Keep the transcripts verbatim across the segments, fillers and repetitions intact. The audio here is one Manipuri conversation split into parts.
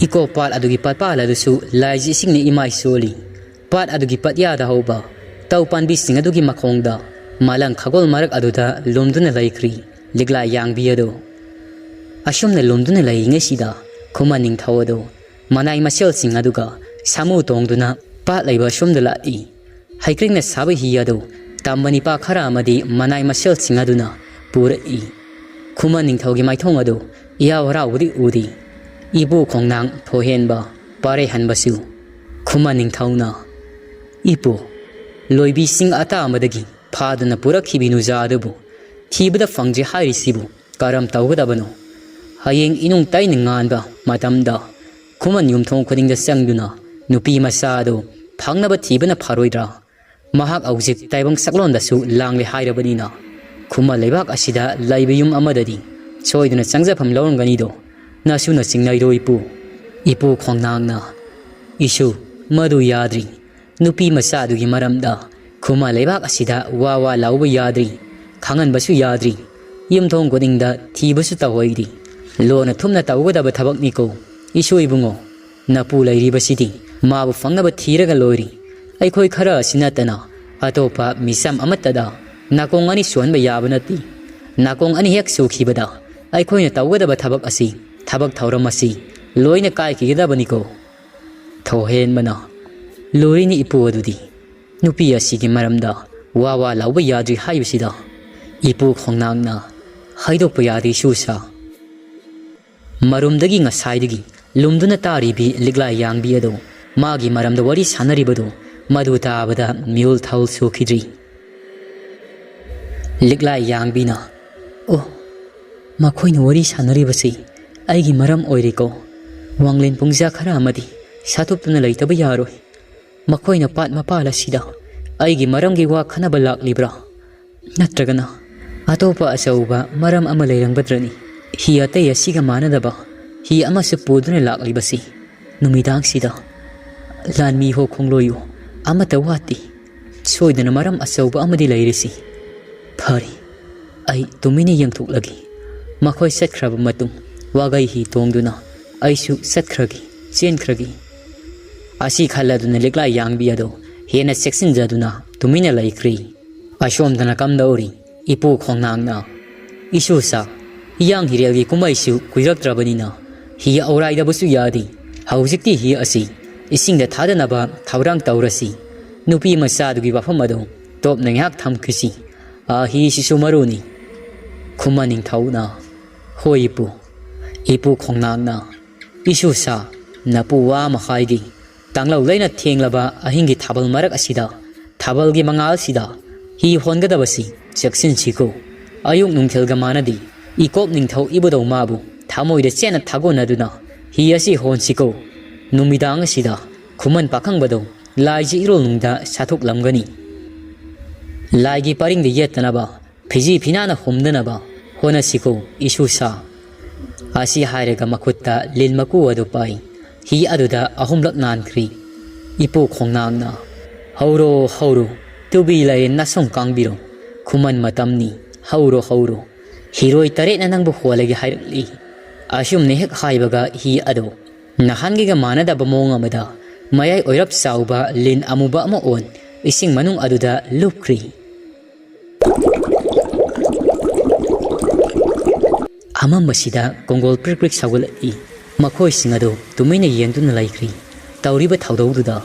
ꯏꯀꯣ ꯄꯥꯠ ꯑꯗꯨꯒꯤ ꯄꯠꯄꯥꯜ ꯑꯗꯨꯁꯨ ꯂꯥꯏꯖ ꯏꯁꯤꯡꯅ ꯏꯃꯥꯏ ꯆꯣꯜꯂꯤ꯫ ꯄꯥꯠ ꯑꯗꯨꯒꯤ ꯄꯠꯌꯥꯗ ꯍꯧꯕ ꯇꯧ ꯄꯥꯟꯕꯤꯁꯤꯡ ꯑꯗꯨꯒꯤ ꯃꯈꯣꯡꯗ ꯃꯥꯂꯪ ꯈꯥꯒꯣꯜ ꯃꯔꯛ ꯑꯗꯨꯗ ꯂꯨꯝꯗꯨꯅ ꯂꯩꯈ꯭ꯔꯤ ꯂꯤꯛꯂꯥ ꯌꯥꯡꯕꯤ ꯑꯗꯨ꯫ ꯑꯁꯨꯝꯅ ꯂꯨꯝꯗꯨꯅ ꯂꯩꯔꯤꯉꯩꯁꯤꯗ ꯈꯨꯃꯟ ꯅꯤꯡꯊꯧ ꯑꯗꯨ ꯃꯅꯥꯏ ꯃꯁꯦꯜꯁꯤꯡ ꯑꯗꯨꯒ ꯁꯥꯃꯨ ꯇꯣꯡꯗꯨꯅ ꯄꯥꯠ ꯂꯩꯕ ꯑꯁꯣꯝꯗ ꯂꯥꯛꯏ꯫ ꯍꯩꯀ꯭ꯔꯤꯡꯅ ꯁꯥꯕ ꯍꯤ ꯑꯗꯨ ꯇꯝꯕ ꯅꯤꯄꯥ ꯈꯔ ꯑꯃꯗꯤ ꯃꯅꯥꯏ ꯃꯁꯦꯜꯁꯤꯡ ꯑꯗꯨꯅ ꯄꯨꯔꯛꯏ꯫ ꯈꯨꯃꯟ ꯅꯤꯡꯊꯧꯒꯤ ꯃꯥꯏꯊꯣꯡ ꯑꯗꯨ ꯏꯍꯥꯎ ꯍꯔꯥꯎꯕꯗꯤ ꯎꯗꯦ꯫ ꯏꯄꯨ ꯈꯣꯡꯅꯥꯡ ꯊꯣꯏꯍꯦꯟꯕ ꯄꯥꯔꯩꯍꯟꯕꯁꯨ ꯈꯨꯃꯟ ꯅꯤꯡꯊꯧꯅ, "ꯏꯄꯨ, ꯂꯣꯏꯕꯤꯁꯤꯡ ꯑꯇꯥ ꯑꯃꯗꯒꯤ ꯐꯥꯗꯨꯅ ꯄꯨꯔꯛꯈꯤꯕꯤ ꯅꯨꯖꯥ ꯑꯗꯨꯕꯨ ꯊꯤꯕꯗ ꯐꯪꯗ꯭ꯔꯦ ꯍꯥꯏꯔꯤꯁꯤꯕꯨ ꯀꯔꯝ ꯇꯧꯒꯗꯕꯅꯣ? ꯍꯌꯦꯡ ꯏꯅꯨꯡ ꯇꯩꯅ ꯉꯥꯟꯕ ꯃꯇꯝꯗ ꯈꯨꯃꯟ ꯌꯨꯝꯊꯣꯡ ꯈꯨꯗꯤꯡꯗ ꯆꯪꯗꯨꯅ ꯅꯨꯄꯤ ꯃꯆꯥ ꯑꯗꯨ ꯐꯪꯅꯕ ꯊꯤꯕꯅ ꯐꯔꯣꯏꯗ꯭ꯔꯥ? ꯃꯍꯥꯛ ꯍꯧꯖꯤꯛ ꯇꯥꯏꯕꯪ ꯁꯛꯂꯣꯟꯗꯁꯨ ꯂꯥꯡꯂꯦ ꯍꯥꯏꯔꯕꯅꯤꯅ ꯈꯨꯃꯟ ꯂꯩꯕꯥꯛ ꯑꯁꯤꯗ ꯂꯩꯕ ꯌꯨꯝ ꯑꯃꯗꯗꯤ ꯁꯣꯏꯗꯅ ꯆꯪꯖꯐꯝ ꯂꯧꯔꯝꯒꯅꯤꯗꯣ꯫ ꯅꯁꯨꯅ ꯆꯤꯡꯅꯩꯗꯣ ꯏꯄꯨ?" ꯏꯄꯨ ꯈꯣꯡꯅꯥꯡꯅ, "ꯏꯁꯨ, ꯃꯗꯨ ꯌꯥꯗ꯭ꯔꯤ꯫ ꯅꯨꯄꯤ ꯃꯆꯥꯗꯨꯒꯤ ꯃꯔꯝꯗ ꯈꯨꯃꯟ ꯂꯩꯕꯥꯛ ꯑꯁꯤꯗ ꯋꯥ ꯋꯥ ꯂꯥꯎꯕ ꯌꯥꯗ꯭ꯔꯤ, ꯈꯪꯍꯟꯕꯁꯨ ꯌꯥꯗ꯭ꯔꯤ꯫ ꯌꯨꯝꯊꯣꯡ ꯈꯨꯗꯤꯡꯗ ꯊꯤꯕꯁꯨ ꯇꯧꯍꯩꯔꯤ꯫ ꯂꯣꯟꯅ ꯊꯨꯞꯅ ꯇꯧꯒꯗꯕ ꯊꯕꯛꯅꯤꯀꯣ꯫ ꯏꯁꯨ ꯏꯕꯨꯡꯉꯣ, ꯅꯄꯨ ꯂꯩꯔꯤꯕꯁꯤꯗꯤ ꯃꯥꯕꯨ ꯐꯪꯅꯕ ꯊꯤꯔꯒ ꯂꯣꯏꯔꯤ꯫ ꯑꯩꯈꯣꯏ ꯈꯔ ꯑꯁꯤ ꯅꯠꯇꯅ ꯑꯇꯣꯞꯄ ꯃꯤꯆꯝ ꯑꯃꯠꯇꯗ ꯅꯥꯀꯣꯡ ꯑꯅꯤ ꯁꯨꯍꯟꯕ ꯌꯥꯕ ꯅꯠꯇꯦ꯫ ꯅꯥꯀꯣꯡ ꯑꯅꯤ ꯍꯦꯛ ꯁꯨꯈꯤꯕꯗ ꯑꯩꯈꯣꯏꯅ ꯇꯧꯒꯗꯕ ꯊꯕꯛ ꯑꯁꯤ, ꯊꯕꯛ ꯊꯧꯔꯝ ꯑꯁꯤ ꯂꯣꯏꯅ ꯀꯥꯏꯈꯤꯒꯗꯕꯅꯤꯀꯣ꯫" ꯊꯧꯍꯦꯟꯕꯅ, "ꯂꯣꯏꯔꯤꯅꯤ ꯏꯄꯨ ꯑꯗꯨꯗꯤ꯫ ꯅꯨꯄꯤ ꯑꯁꯤꯒꯤ ꯃꯔꯝꯗ ꯋꯥ ꯋꯥ ꯂꯥꯎꯕ ꯌꯥꯗ꯭ꯔꯤ ꯍꯥꯏꯕꯁꯤꯗ ꯏꯄꯨ ꯈꯣꯡꯅꯥꯡꯅ ꯍꯥꯏꯗꯣꯛꯄ ꯌꯥꯗꯦ ꯁꯨꯁꯥ꯫" ꯃꯔꯨꯝꯗꯒꯤ ꯉꯁꯥꯏꯗꯒꯤ ꯂꯨꯝꯗꯨꯅ ꯇꯥꯔꯤꯕꯤ ꯂꯤꯛꯂꯥ ꯌꯥꯡꯕꯤ ꯑꯗꯨ ꯃꯥꯒꯤ ꯃꯔꯝꯗ ꯋꯥꯔꯤ ꯁꯥꯟꯅꯔꯤꯕꯗꯨ ꯃꯗꯨ ꯇꯥꯕꯗ ꯃꯤꯍꯨꯜ ꯊꯥꯍꯨꯜ ꯁꯨꯈꯤꯗ꯭ꯔꯤ꯫ ꯂꯤꯛꯂꯥ ꯌꯥꯡꯕꯤꯅ, "ꯑꯣ, ꯃꯈꯣꯏꯅ ꯋꯥꯔꯤ ꯁꯥꯟꯅꯔꯤꯕꯁꯤ ꯑꯩꯒꯤ ꯃꯔꯝ ꯑꯣꯏꯔꯦꯀꯣ꯫ ꯋꯥꯡꯂꯦꯟ ꯄꯨꯡꯖꯥ ꯈꯔ ꯑꯃꯗꯤ ꯁꯥꯊꯨꯞꯇꯨꯅ ꯂꯩꯇꯕ ꯌꯥꯔꯣꯏ꯫ ꯃꯈꯣꯏꯅ ꯄꯥꯠ ꯃꯄꯥꯜ ꯑꯁꯤꯗ ꯑꯩꯒꯤ ꯃꯔꯝꯒꯤ ꯋꯥ ꯈꯟꯅꯕ ꯂꯥꯛꯂꯤꯕ꯭ꯔꯥ? ꯅꯠꯇ꯭ꯔꯒꯅ ꯑꯇꯣꯞꯄ ꯑꯆꯧꯕ ꯃꯔꯝ ꯑꯃ ꯂꯩꯔꯝꯒꯗ꯭ꯔꯅꯤ? ꯍꯤ ꯑꯇꯩ ꯑꯁꯤꯒ ꯃꯥꯟꯅꯗꯕ ꯍꯤ ꯑꯃꯁꯨ ꯄꯨꯗꯨꯅ ꯂꯥꯛꯂꯤꯕꯁꯤ? ꯅꯨꯃꯤꯗꯥꯡꯁꯤꯗ ꯂꯥꯟꯃꯤ ꯍꯣ ꯈꯣꯡꯂꯣꯏꯌꯨ ꯑꯃꯠꯇ ꯋꯥꯠꯇꯦ꯫ ꯁꯣꯏꯗꯅ ꯃꯔꯝ ꯑꯆꯧꯕ ꯑꯃꯗꯤ ꯂꯩꯔꯤꯁꯤ꯫ ꯐꯔꯦ, ꯑꯩ ꯇꯨꯃꯤꯟꯅ ꯌꯦꯡꯊꯣꯛꯂꯒꯦ꯫" ꯃꯈꯣꯏ ꯆꯠꯈ꯭ꯔꯕ ꯃꯇꯨꯡ ꯋꯥꯒꯩ ꯍꯤ ꯇꯣꯡꯗꯨꯅ ꯑꯩꯁꯨ ꯆꯠꯈ꯭ꯔꯒꯦ, ꯆꯦꯟꯈ꯭ꯔꯒꯦ꯫ ꯑꯁꯤ ꯈꯜꯂꯗꯨꯅ ꯂꯤꯛꯂꯥ ꯌꯥꯡꯕꯤ ꯑꯗꯣ ꯍꯦꯟꯅ ꯆꯦꯛꯁꯤꯟꯖꯗꯨꯅ ꯇꯨꯃꯤꯟꯅ ꯂꯩꯈ꯭ꯔꯦ꯫ ꯑꯁꯣꯝꯗꯅ ꯀꯝꯗꯧꯔꯤ? ꯏꯄꯨ ꯈꯣꯡꯅꯥꯡꯅ, "ꯏꯁꯨꯁꯥ, ꯍꯤꯌꯥꯡ ꯍꯤꯔꯦꯜꯒꯤ ꯀꯨꯝꯍꯩꯁꯨ ꯀꯨꯏꯔꯛꯇ꯭ꯔꯕꯅꯤꯅ ꯍꯤ ꯑꯧꯔꯥꯏꯗꯕꯁꯨ ꯌꯥꯗꯦ꯫ ꯍꯧꯖꯤꯛꯇꯤ ꯍꯤ ꯑꯁꯤ ꯏꯁꯤꯡꯗ ꯊꯥꯗꯅꯕ ꯊꯧꯔꯥꯡ ꯇꯧꯔꯁꯤ꯫ ꯅꯨꯄꯤ ꯃꯆꯥꯗꯨꯒꯤ ꯋꯥꯐꯝ ꯑꯗꯨ ꯇꯣꯞꯅ ꯉꯥꯏꯍꯥꯛ ꯊꯝꯈꯤꯁꯤ꯫ ꯑꯥ, ꯍꯤꯁꯤꯁꯨ ꯃꯔꯨꯅꯤ꯫" ꯈꯨꯃꯟ ꯅꯤꯡꯊꯧꯅ, "ꯍꯣꯏ ꯏꯄꯨ꯫" ꯏꯄꯨ ꯈꯣꯡꯅꯥꯡꯅ, "ꯏꯁꯨꯁꯥ, ꯅꯄꯨ ꯋꯥ ꯑꯃ ꯍꯥꯏꯒꯦ꯫ ꯇꯥꯡꯂꯧ ꯂꯩꯅ ꯊꯦꯡꯂꯕ ꯑꯍꯤꯡꯒꯤ ꯊꯥꯕꯜ ꯃꯔꯛ ꯑꯁꯤꯗ, ꯊꯥꯕꯜꯒꯤ ꯃꯉꯥꯜꯁꯤꯗ ꯍꯤ ꯍꯣꯟꯒꯗꯕꯁꯤ ꯆꯦꯛꯁꯤꯟꯁꯤꯀꯣ꯫ ꯑꯌꯨꯛ ꯅꯨꯡꯊꯤꯜꯒ ꯃꯥꯟꯅꯗꯦ꯫ ꯏꯀꯣꯞ ꯅꯤꯡꯊꯧ ꯏꯕꯨꯙꯧ ꯃꯥꯕꯨ ꯊꯃꯣꯏꯗ ꯆꯦꯠꯅ ꯊꯥꯒꯣꯟꯅꯗꯨꯅ ꯍꯤ ꯑꯁꯤ ꯍꯣꯟꯁꯤꯀꯣ꯫ ꯅꯨꯃꯤꯗꯥꯡ ꯑꯁꯤꯗ ꯈꯨꯃꯟ ꯄꯥꯈꯪꯕꯗꯧ ꯂꯥꯏꯁꯤ ꯏꯔꯣꯜꯅꯨꯡꯗ ꯁꯥꯊꯣꯛꯂꯝꯒꯅꯤ꯫ ꯂꯥꯏꯒꯤ ꯄꯔꯤꯡꯗ ꯌꯦꯠꯇꯅꯕ ꯐꯤꯖꯤ ꯐꯤꯅꯥꯅ ꯍꯨꯝꯗꯅꯕ ꯍꯣꯠꯅꯁꯤꯀꯣ, ꯏꯁꯨꯁꯥ꯫" ꯑꯁꯤ ꯍꯥꯏꯔꯒ ꯃꯈꯨꯠꯇ ꯂꯤꯟ ꯃꯀꯨ ꯑꯗꯨ ꯄꯥꯏ꯫ ꯍꯤ ꯑꯗꯨꯗ ꯑꯍꯨꯝꯂꯛ ꯅꯥꯟꯈ꯭ꯔꯤ꯫ ꯏꯄꯨ ꯈꯣꯡꯅꯥꯡꯅ, "ꯍꯧꯔꯣ, ꯍꯧꯔꯣ, ꯇꯨꯕꯤ ꯂꯩꯔꯦ ꯅꯁꯨꯡ ꯀꯥꯡꯕꯤꯔꯣ꯫ ꯈꯨꯃꯟ ꯃꯇꯝꯅꯤ, ꯍꯧꯔꯣ, ꯍꯧꯔꯣ꯫ ꯍꯤꯔꯣꯏ ꯇꯔꯦꯠꯅ ꯅꯪꯕꯨ ꯍꯣꯜꯂꯒꯦ ꯍꯥꯏꯔꯛꯂꯤ꯫" ꯑꯁꯨꯝꯅ ꯍꯦꯛ ꯍꯥꯏꯕꯒ ꯍꯤ ꯑꯗꯨ ꯅꯍꯥꯟꯒꯤꯒ ꯃꯥꯟꯅꯗꯕ ꯃꯑꯣꯡ ꯑꯃꯗ ꯃꯌꯥꯏ ꯑꯣꯏꯔꯞ ꯆꯥꯎꯕ ꯂꯤꯟ ꯑꯃꯨꯕ ꯑꯃ ꯑꯣꯟ ꯏꯁꯤꯡ ꯃꯅꯨꯡ ꯑꯗꯨꯗ ꯂꯨꯞꯈ꯭ꯔꯤ꯫ ꯑꯃꯝꯕꯁꯤꯗ ꯀꯣꯡꯒꯣꯜ ꯄ꯭ꯔꯤꯛ ꯄ꯭ꯔꯤꯛ ꯁꯧꯒꯠꯂꯛꯏ꯫ ꯃꯈꯣꯏꯁꯤꯡ ꯑꯗꯨ ꯇꯨꯃꯤꯟꯅ ꯌꯦꯡꯗꯨꯅ ꯂꯩꯈ꯭ꯔꯤ꯫ ꯇꯧꯔꯤꯕ ꯊꯧꯗꯧꯗꯨꯗ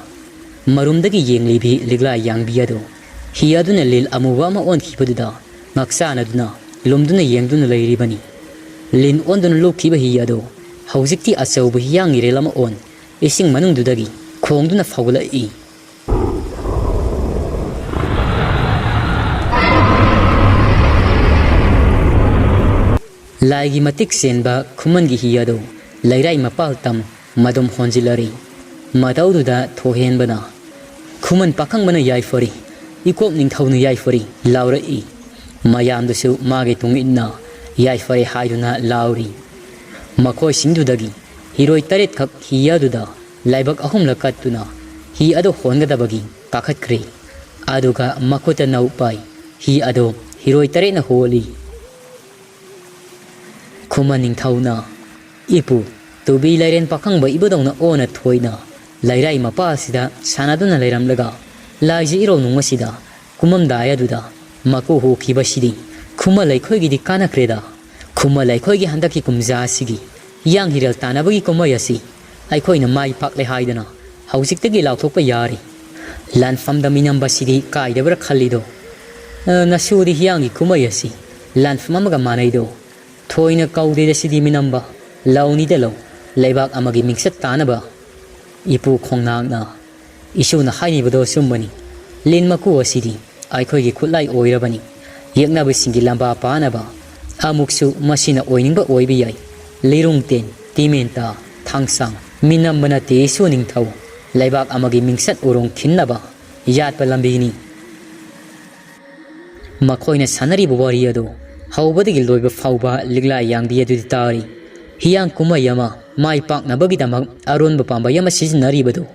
ꯃꯔꯨꯝꯗꯒꯤ ꯌꯦꯡꯂꯤꯕꯤ ꯂꯤꯛꯂꯥ ꯌꯥꯡꯕꯤ ꯑꯗꯨ ꯍꯤ ꯑꯗꯨꯅ ꯂꯤꯟ ꯑꯃꯨꯕ ꯑꯃ ꯑꯣꯟꯈꯤꯕꯗꯨꯗ ꯉꯥꯛꯆꯥꯅꯗꯨꯅ ꯂꯨꯝꯗꯨꯅ ꯌꯦꯡꯗꯨꯅ ꯂꯩꯔꯤꯕꯅꯤ꯫ ꯂꯤꯟ ꯑꯣꯟꯗꯨꯅ ꯂꯨꯞꯈꯤꯕ ꯍꯤ ꯑꯗꯨ ꯍꯧꯖꯤꯛꯇꯤ ꯑꯆꯧꯕ ꯍꯤꯌꯥꯡ ꯏꯔꯦꯜ ꯑꯃ ꯑꯣꯟ ꯏꯁꯤꯡ ꯃꯅꯨꯡꯗꯨꯗꯒꯤ ꯈꯣꯡꯗꯨꯅ ꯐꯥꯎꯒꯠꯂꯛꯏ꯫ ꯂꯥꯏꯒꯤ ꯃꯇꯤꯛ ꯆꯦꯟꯕ ꯈꯨꯃꯟꯒꯤ ꯍꯤ ꯑꯗꯨ ꯂꯩꯔꯥꯏ ꯃꯄꯥꯜ ꯇꯝ ꯃꯗꯨꯝ ꯍꯣꯟꯖꯤꯜꯂꯔꯤ꯫ ꯃꯇꯧꯗꯨꯗ ꯊꯣꯏꯍꯦꯟꯕꯅ, "ꯈꯨꯃꯟ ꯄꯥꯈꯪꯕꯅ ꯌꯥꯏꯐꯔꯤ, ꯏꯀꯣꯞ ꯅꯤꯡꯊꯧꯅ ꯌꯥꯏꯐꯔꯤ" ꯂꯥꯎꯔꯛꯏ꯫ ꯃꯌꯥꯝꯗꯨꯁꯨ ꯃꯥꯒꯤ ꯇꯨꯡ ꯏꯟꯅ ꯌꯥꯏꯐꯔꯦ ꯍꯥꯏꯗꯨꯅ ꯂꯥꯎꯔꯤ꯫ ꯃꯈꯣꯏꯁꯤꯡꯗꯨꯗꯒꯤ ꯍꯤꯔꯣꯏ ꯇꯔꯦꯠꯈꯛ ꯍꯤ ꯑꯗꯨꯗ ꯂꯥꯏꯕꯛ ꯑꯍꯨꯝꯂꯛ ꯀꯠꯇꯨꯅ ꯍꯤ ꯑꯗꯨ ꯍꯣꯟꯒꯗꯕꯒꯤ ꯀꯥꯈꯠꯈ꯭ꯔꯦ꯫ ꯑꯗꯨꯒ ꯃꯈꯨꯠꯇ ꯅꯧ ꯄꯥꯏ꯫ ꯍꯤ ꯑꯗꯨ ꯍꯤꯔꯣꯏ ꯇꯔꯦꯠꯅ ꯍꯣꯜꯂꯤ꯫ ꯈꯨꯃꯟ ꯅꯤꯡꯊꯧꯅ, "ꯏꯄꯨ, ꯇꯨꯕꯤ ꯂꯩꯔꯦꯟ ꯄꯥꯈꯪꯕ ꯏꯕꯗꯧꯅ ꯑꯣꯟꯅ ꯊꯣꯏꯅ ꯂꯩꯔꯥꯏ ꯃꯄꯥ ꯑꯁꯤꯗ ꯁꯥꯟꯅꯗꯨꯅ ꯂꯩꯔꯝꯂꯒ, ꯂꯥꯏꯖ ꯏꯔꯧ ꯅꯨꯡ ꯑꯁꯤꯗ ꯀꯨꯝꯃꯝꯗꯥꯏ ꯑꯗꯨꯗ ꯃꯀꯨ ꯍꯨꯈꯤꯕꯁꯤꯗꯤ ꯈꯨꯃ ꯂꯩꯈꯣꯏꯒꯤꯗꯤ ꯀꯥꯟꯅꯈ꯭ꯔꯦꯗ꯫ ꯈꯨꯃ ꯂꯩꯈꯣꯏꯒꯤ ꯍꯟꯗꯛꯀꯤ ꯀꯨꯝꯖꯥ ꯑꯁꯤꯒꯤ ꯍꯤꯌꯥꯡ ꯍꯤꯔꯦꯜ ꯇꯥꯟꯅꯕꯒꯤ ꯀꯨꯝꯍꯩ ꯑꯁꯤ ꯑꯩꯈꯣꯏꯅ ꯃꯥꯏ ꯄꯥꯛꯂꯦ ꯍꯥꯏꯗꯅ ꯍꯧꯖꯤꯛꯇꯒꯤ ꯂꯥꯎꯊꯣꯛꯄ ꯌꯥꯔꯤ꯫ ꯂꯥꯟꯐꯝꯗ ꯃꯤꯅꯝꯕꯁꯤꯗꯤ ꯀꯥꯏꯗꯕ꯭ꯔꯥ ꯈꯜꯂꯤꯗꯣ꯫ ꯑ, ꯅꯁꯨꯗꯤ ꯍꯤꯌꯥꯡꯒꯤ ꯀꯨꯝꯍꯩ ꯑꯁꯤ ꯂꯥꯟꯐꯝ ꯑꯃꯒ ꯃꯥꯟꯅꯩꯗꯣ꯫ ꯊꯣꯏꯅ ꯀꯧꯗꯦꯗ ꯁꯤꯗꯤ ꯃꯤꯅꯝꯕ, ꯂꯧꯅꯤꯗ ꯂꯧ, ꯂꯩꯕꯥꯛ ꯑꯃꯒꯤ ꯃꯤꯡꯆꯠ ꯇꯥꯅꯕ꯫ ꯏꯄꯨ ꯈꯣꯡꯅꯥꯡꯅ ꯏꯁꯨꯅ ꯍꯥꯏꯔꯤꯕꯗꯣ ꯑꯆꯨꯝꯕꯅꯤ꯫ ꯂꯤꯟ ꯃꯀꯨ ꯑꯁꯤꯗꯤ ꯑꯩꯈꯣꯏꯒꯤ ꯈꯨꯠꯂꯥꯏ ꯑꯣꯏꯔꯕꯅꯤ꯫ ꯌꯦꯛꯅꯕꯁꯤꯡꯒꯤ ꯂꯝꯕꯥ ꯄꯥꯅꯕ꯫ ꯑꯃꯨꯛꯁꯨ ꯃꯁꯤꯅ ꯑꯣꯏꯅꯤꯡꯕ ꯑꯣꯏꯕ ꯌꯥꯏ꯫ ꯂꯤꯔꯨꯡꯇꯦꯟ, ꯇꯤꯃꯦꯟꯇꯥ, ꯊꯥꯡꯁꯥꯡ, ꯃꯤꯅꯝꯕꯅ ꯇꯦꯁꯨ ꯅꯤꯡꯊꯧ, ꯂꯩꯕꯥꯛ ꯑꯃꯒꯤ ꯃꯤꯡꯆꯠ ꯎꯔꯣꯡ ꯈꯤꯟꯅꯕ ꯌꯥꯠꯄ ꯂꯝꯕꯤꯅꯤ꯫ ꯃꯈꯣꯏꯅ ꯁꯥꯟꯅꯔꯤꯕ ꯋꯥꯔꯤ ꯑꯗꯨ ꯍꯧꯕꯗꯒꯤ ꯂꯣꯏꯕ ꯐꯥꯎꯕ ꯂꯤꯛꯂꯥ ꯌꯥꯡꯕꯤ ꯑꯗꯨꯗꯤ ꯇꯥꯔꯤ꯫ ꯍꯤꯌꯥꯡ ꯀꯨꯝꯍꯩ ꯑꯃ ꯃꯥꯏ ꯄꯥꯛꯅꯕꯒꯤꯗꯃꯛ ꯑꯔꯣꯟꯕ ꯄꯥꯝꯕꯩ ꯑꯃ ꯁꯤꯖꯤꯟꯅꯔꯤꯕꯗꯨ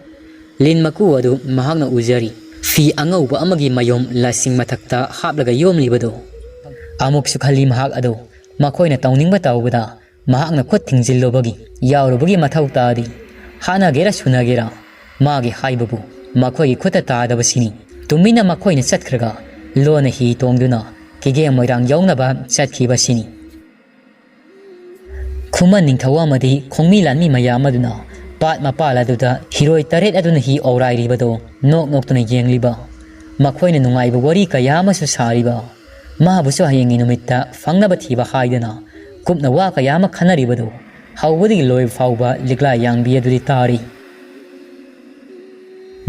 ꯂꯤꯟ ꯃꯀꯨ ꯑꯗꯨ ꯃꯍꯥꯛꯅ ꯎꯖꯔꯤ꯫ ꯐꯤ ꯑꯉꯧꯕ ꯑꯃꯒꯤ ꯃꯌꯨꯝ ꯂꯁꯤꯡ ꯃꯊꯛꯇ ꯍꯥꯞꯂꯒ ꯌꯣꯝꯂꯤꯕꯗꯨ꯫ ꯑꯃꯨꯛꯁꯨ ꯈꯜꯂꯤ ꯃꯍꯥꯛ ꯑꯗꯨ ꯃꯈꯣꯏꯅ ꯇꯧꯅꯤꯡꯕ ꯇꯧꯕꯗ ꯃꯍꯥꯛꯅ ꯈꯨꯠ ꯊꯤꯡꯖꯤꯜꯂꯨꯕꯒꯤ ꯌꯥꯎꯔꯨꯕꯒꯤ ꯃꯊꯧ ꯇꯥꯗꯦ꯫ ꯍꯥꯠꯅꯒꯦꯔꯥ ꯁꯨꯅꯒꯦꯔꯥ ꯃꯥꯒꯤ ꯍꯥꯏꯕꯕꯨ ꯃꯈꯣꯏꯒꯤ ꯈꯨꯠꯇ ꯇꯥꯗꯕꯁꯤꯅꯤ꯫ ꯇꯨꯃꯤꯟꯅ ꯃꯈꯣꯏꯅ ꯆꯠꯈ꯭ꯔꯒ ꯂꯣꯟꯅ ꯍꯤ ꯇꯣꯡꯗꯨꯅ ꯀꯤꯒꯦ ꯃꯣꯏꯔꯥꯡ ꯌꯧꯅꯕ ꯆꯠꯈꯤꯕꯁꯤꯅꯤ꯫ ꯈꯨꯃꯟ ꯅꯤꯡꯊꯧ ꯑꯃꯗꯤ ꯈꯣꯡꯃꯤ ꯂꯥꯟꯃꯤ ꯃꯌꯥꯝ ꯑꯗꯨꯅ ꯄꯥꯠ ꯃꯄꯥꯜ ꯑꯗꯨꯗ ꯍꯤꯔꯣꯏ ꯇꯔꯦꯠ ꯑꯗꯨꯅ ꯍꯤ ꯑꯧꯔꯥꯏꯔꯤꯕꯗꯣ ꯅꯣꯛ ꯅꯣꯛꯇꯨꯅ ꯌꯦꯡꯂꯤꯕ, ꯃꯈꯣꯏꯅ ꯅꯨꯡꯉꯥꯏꯕ ꯋꯥꯔꯤ ꯀꯌꯥ ꯑꯃꯁꯨ ꯁꯥꯔꯤꯕ, ꯃꯥꯕꯨꯁꯨ ꯍꯌꯦꯡꯒꯤ ꯅꯨꯃꯤꯠꯇ ꯐꯪꯅꯕ ꯊꯤꯕ ꯍꯥꯏꯗꯨꯅ ꯀꯨꯞꯅ ꯋꯥ ꯀꯌꯥ ꯑꯃ ꯈꯟꯅꯔꯤꯕꯗꯨ ꯍꯧꯕꯗꯒꯤ ꯂꯣꯏꯕ ꯐꯥꯎꯕ ꯂꯤꯛꯂꯥ ꯌꯥꯡꯕꯤ ꯑꯗꯨꯗꯤ ꯇꯥꯔꯤ꯫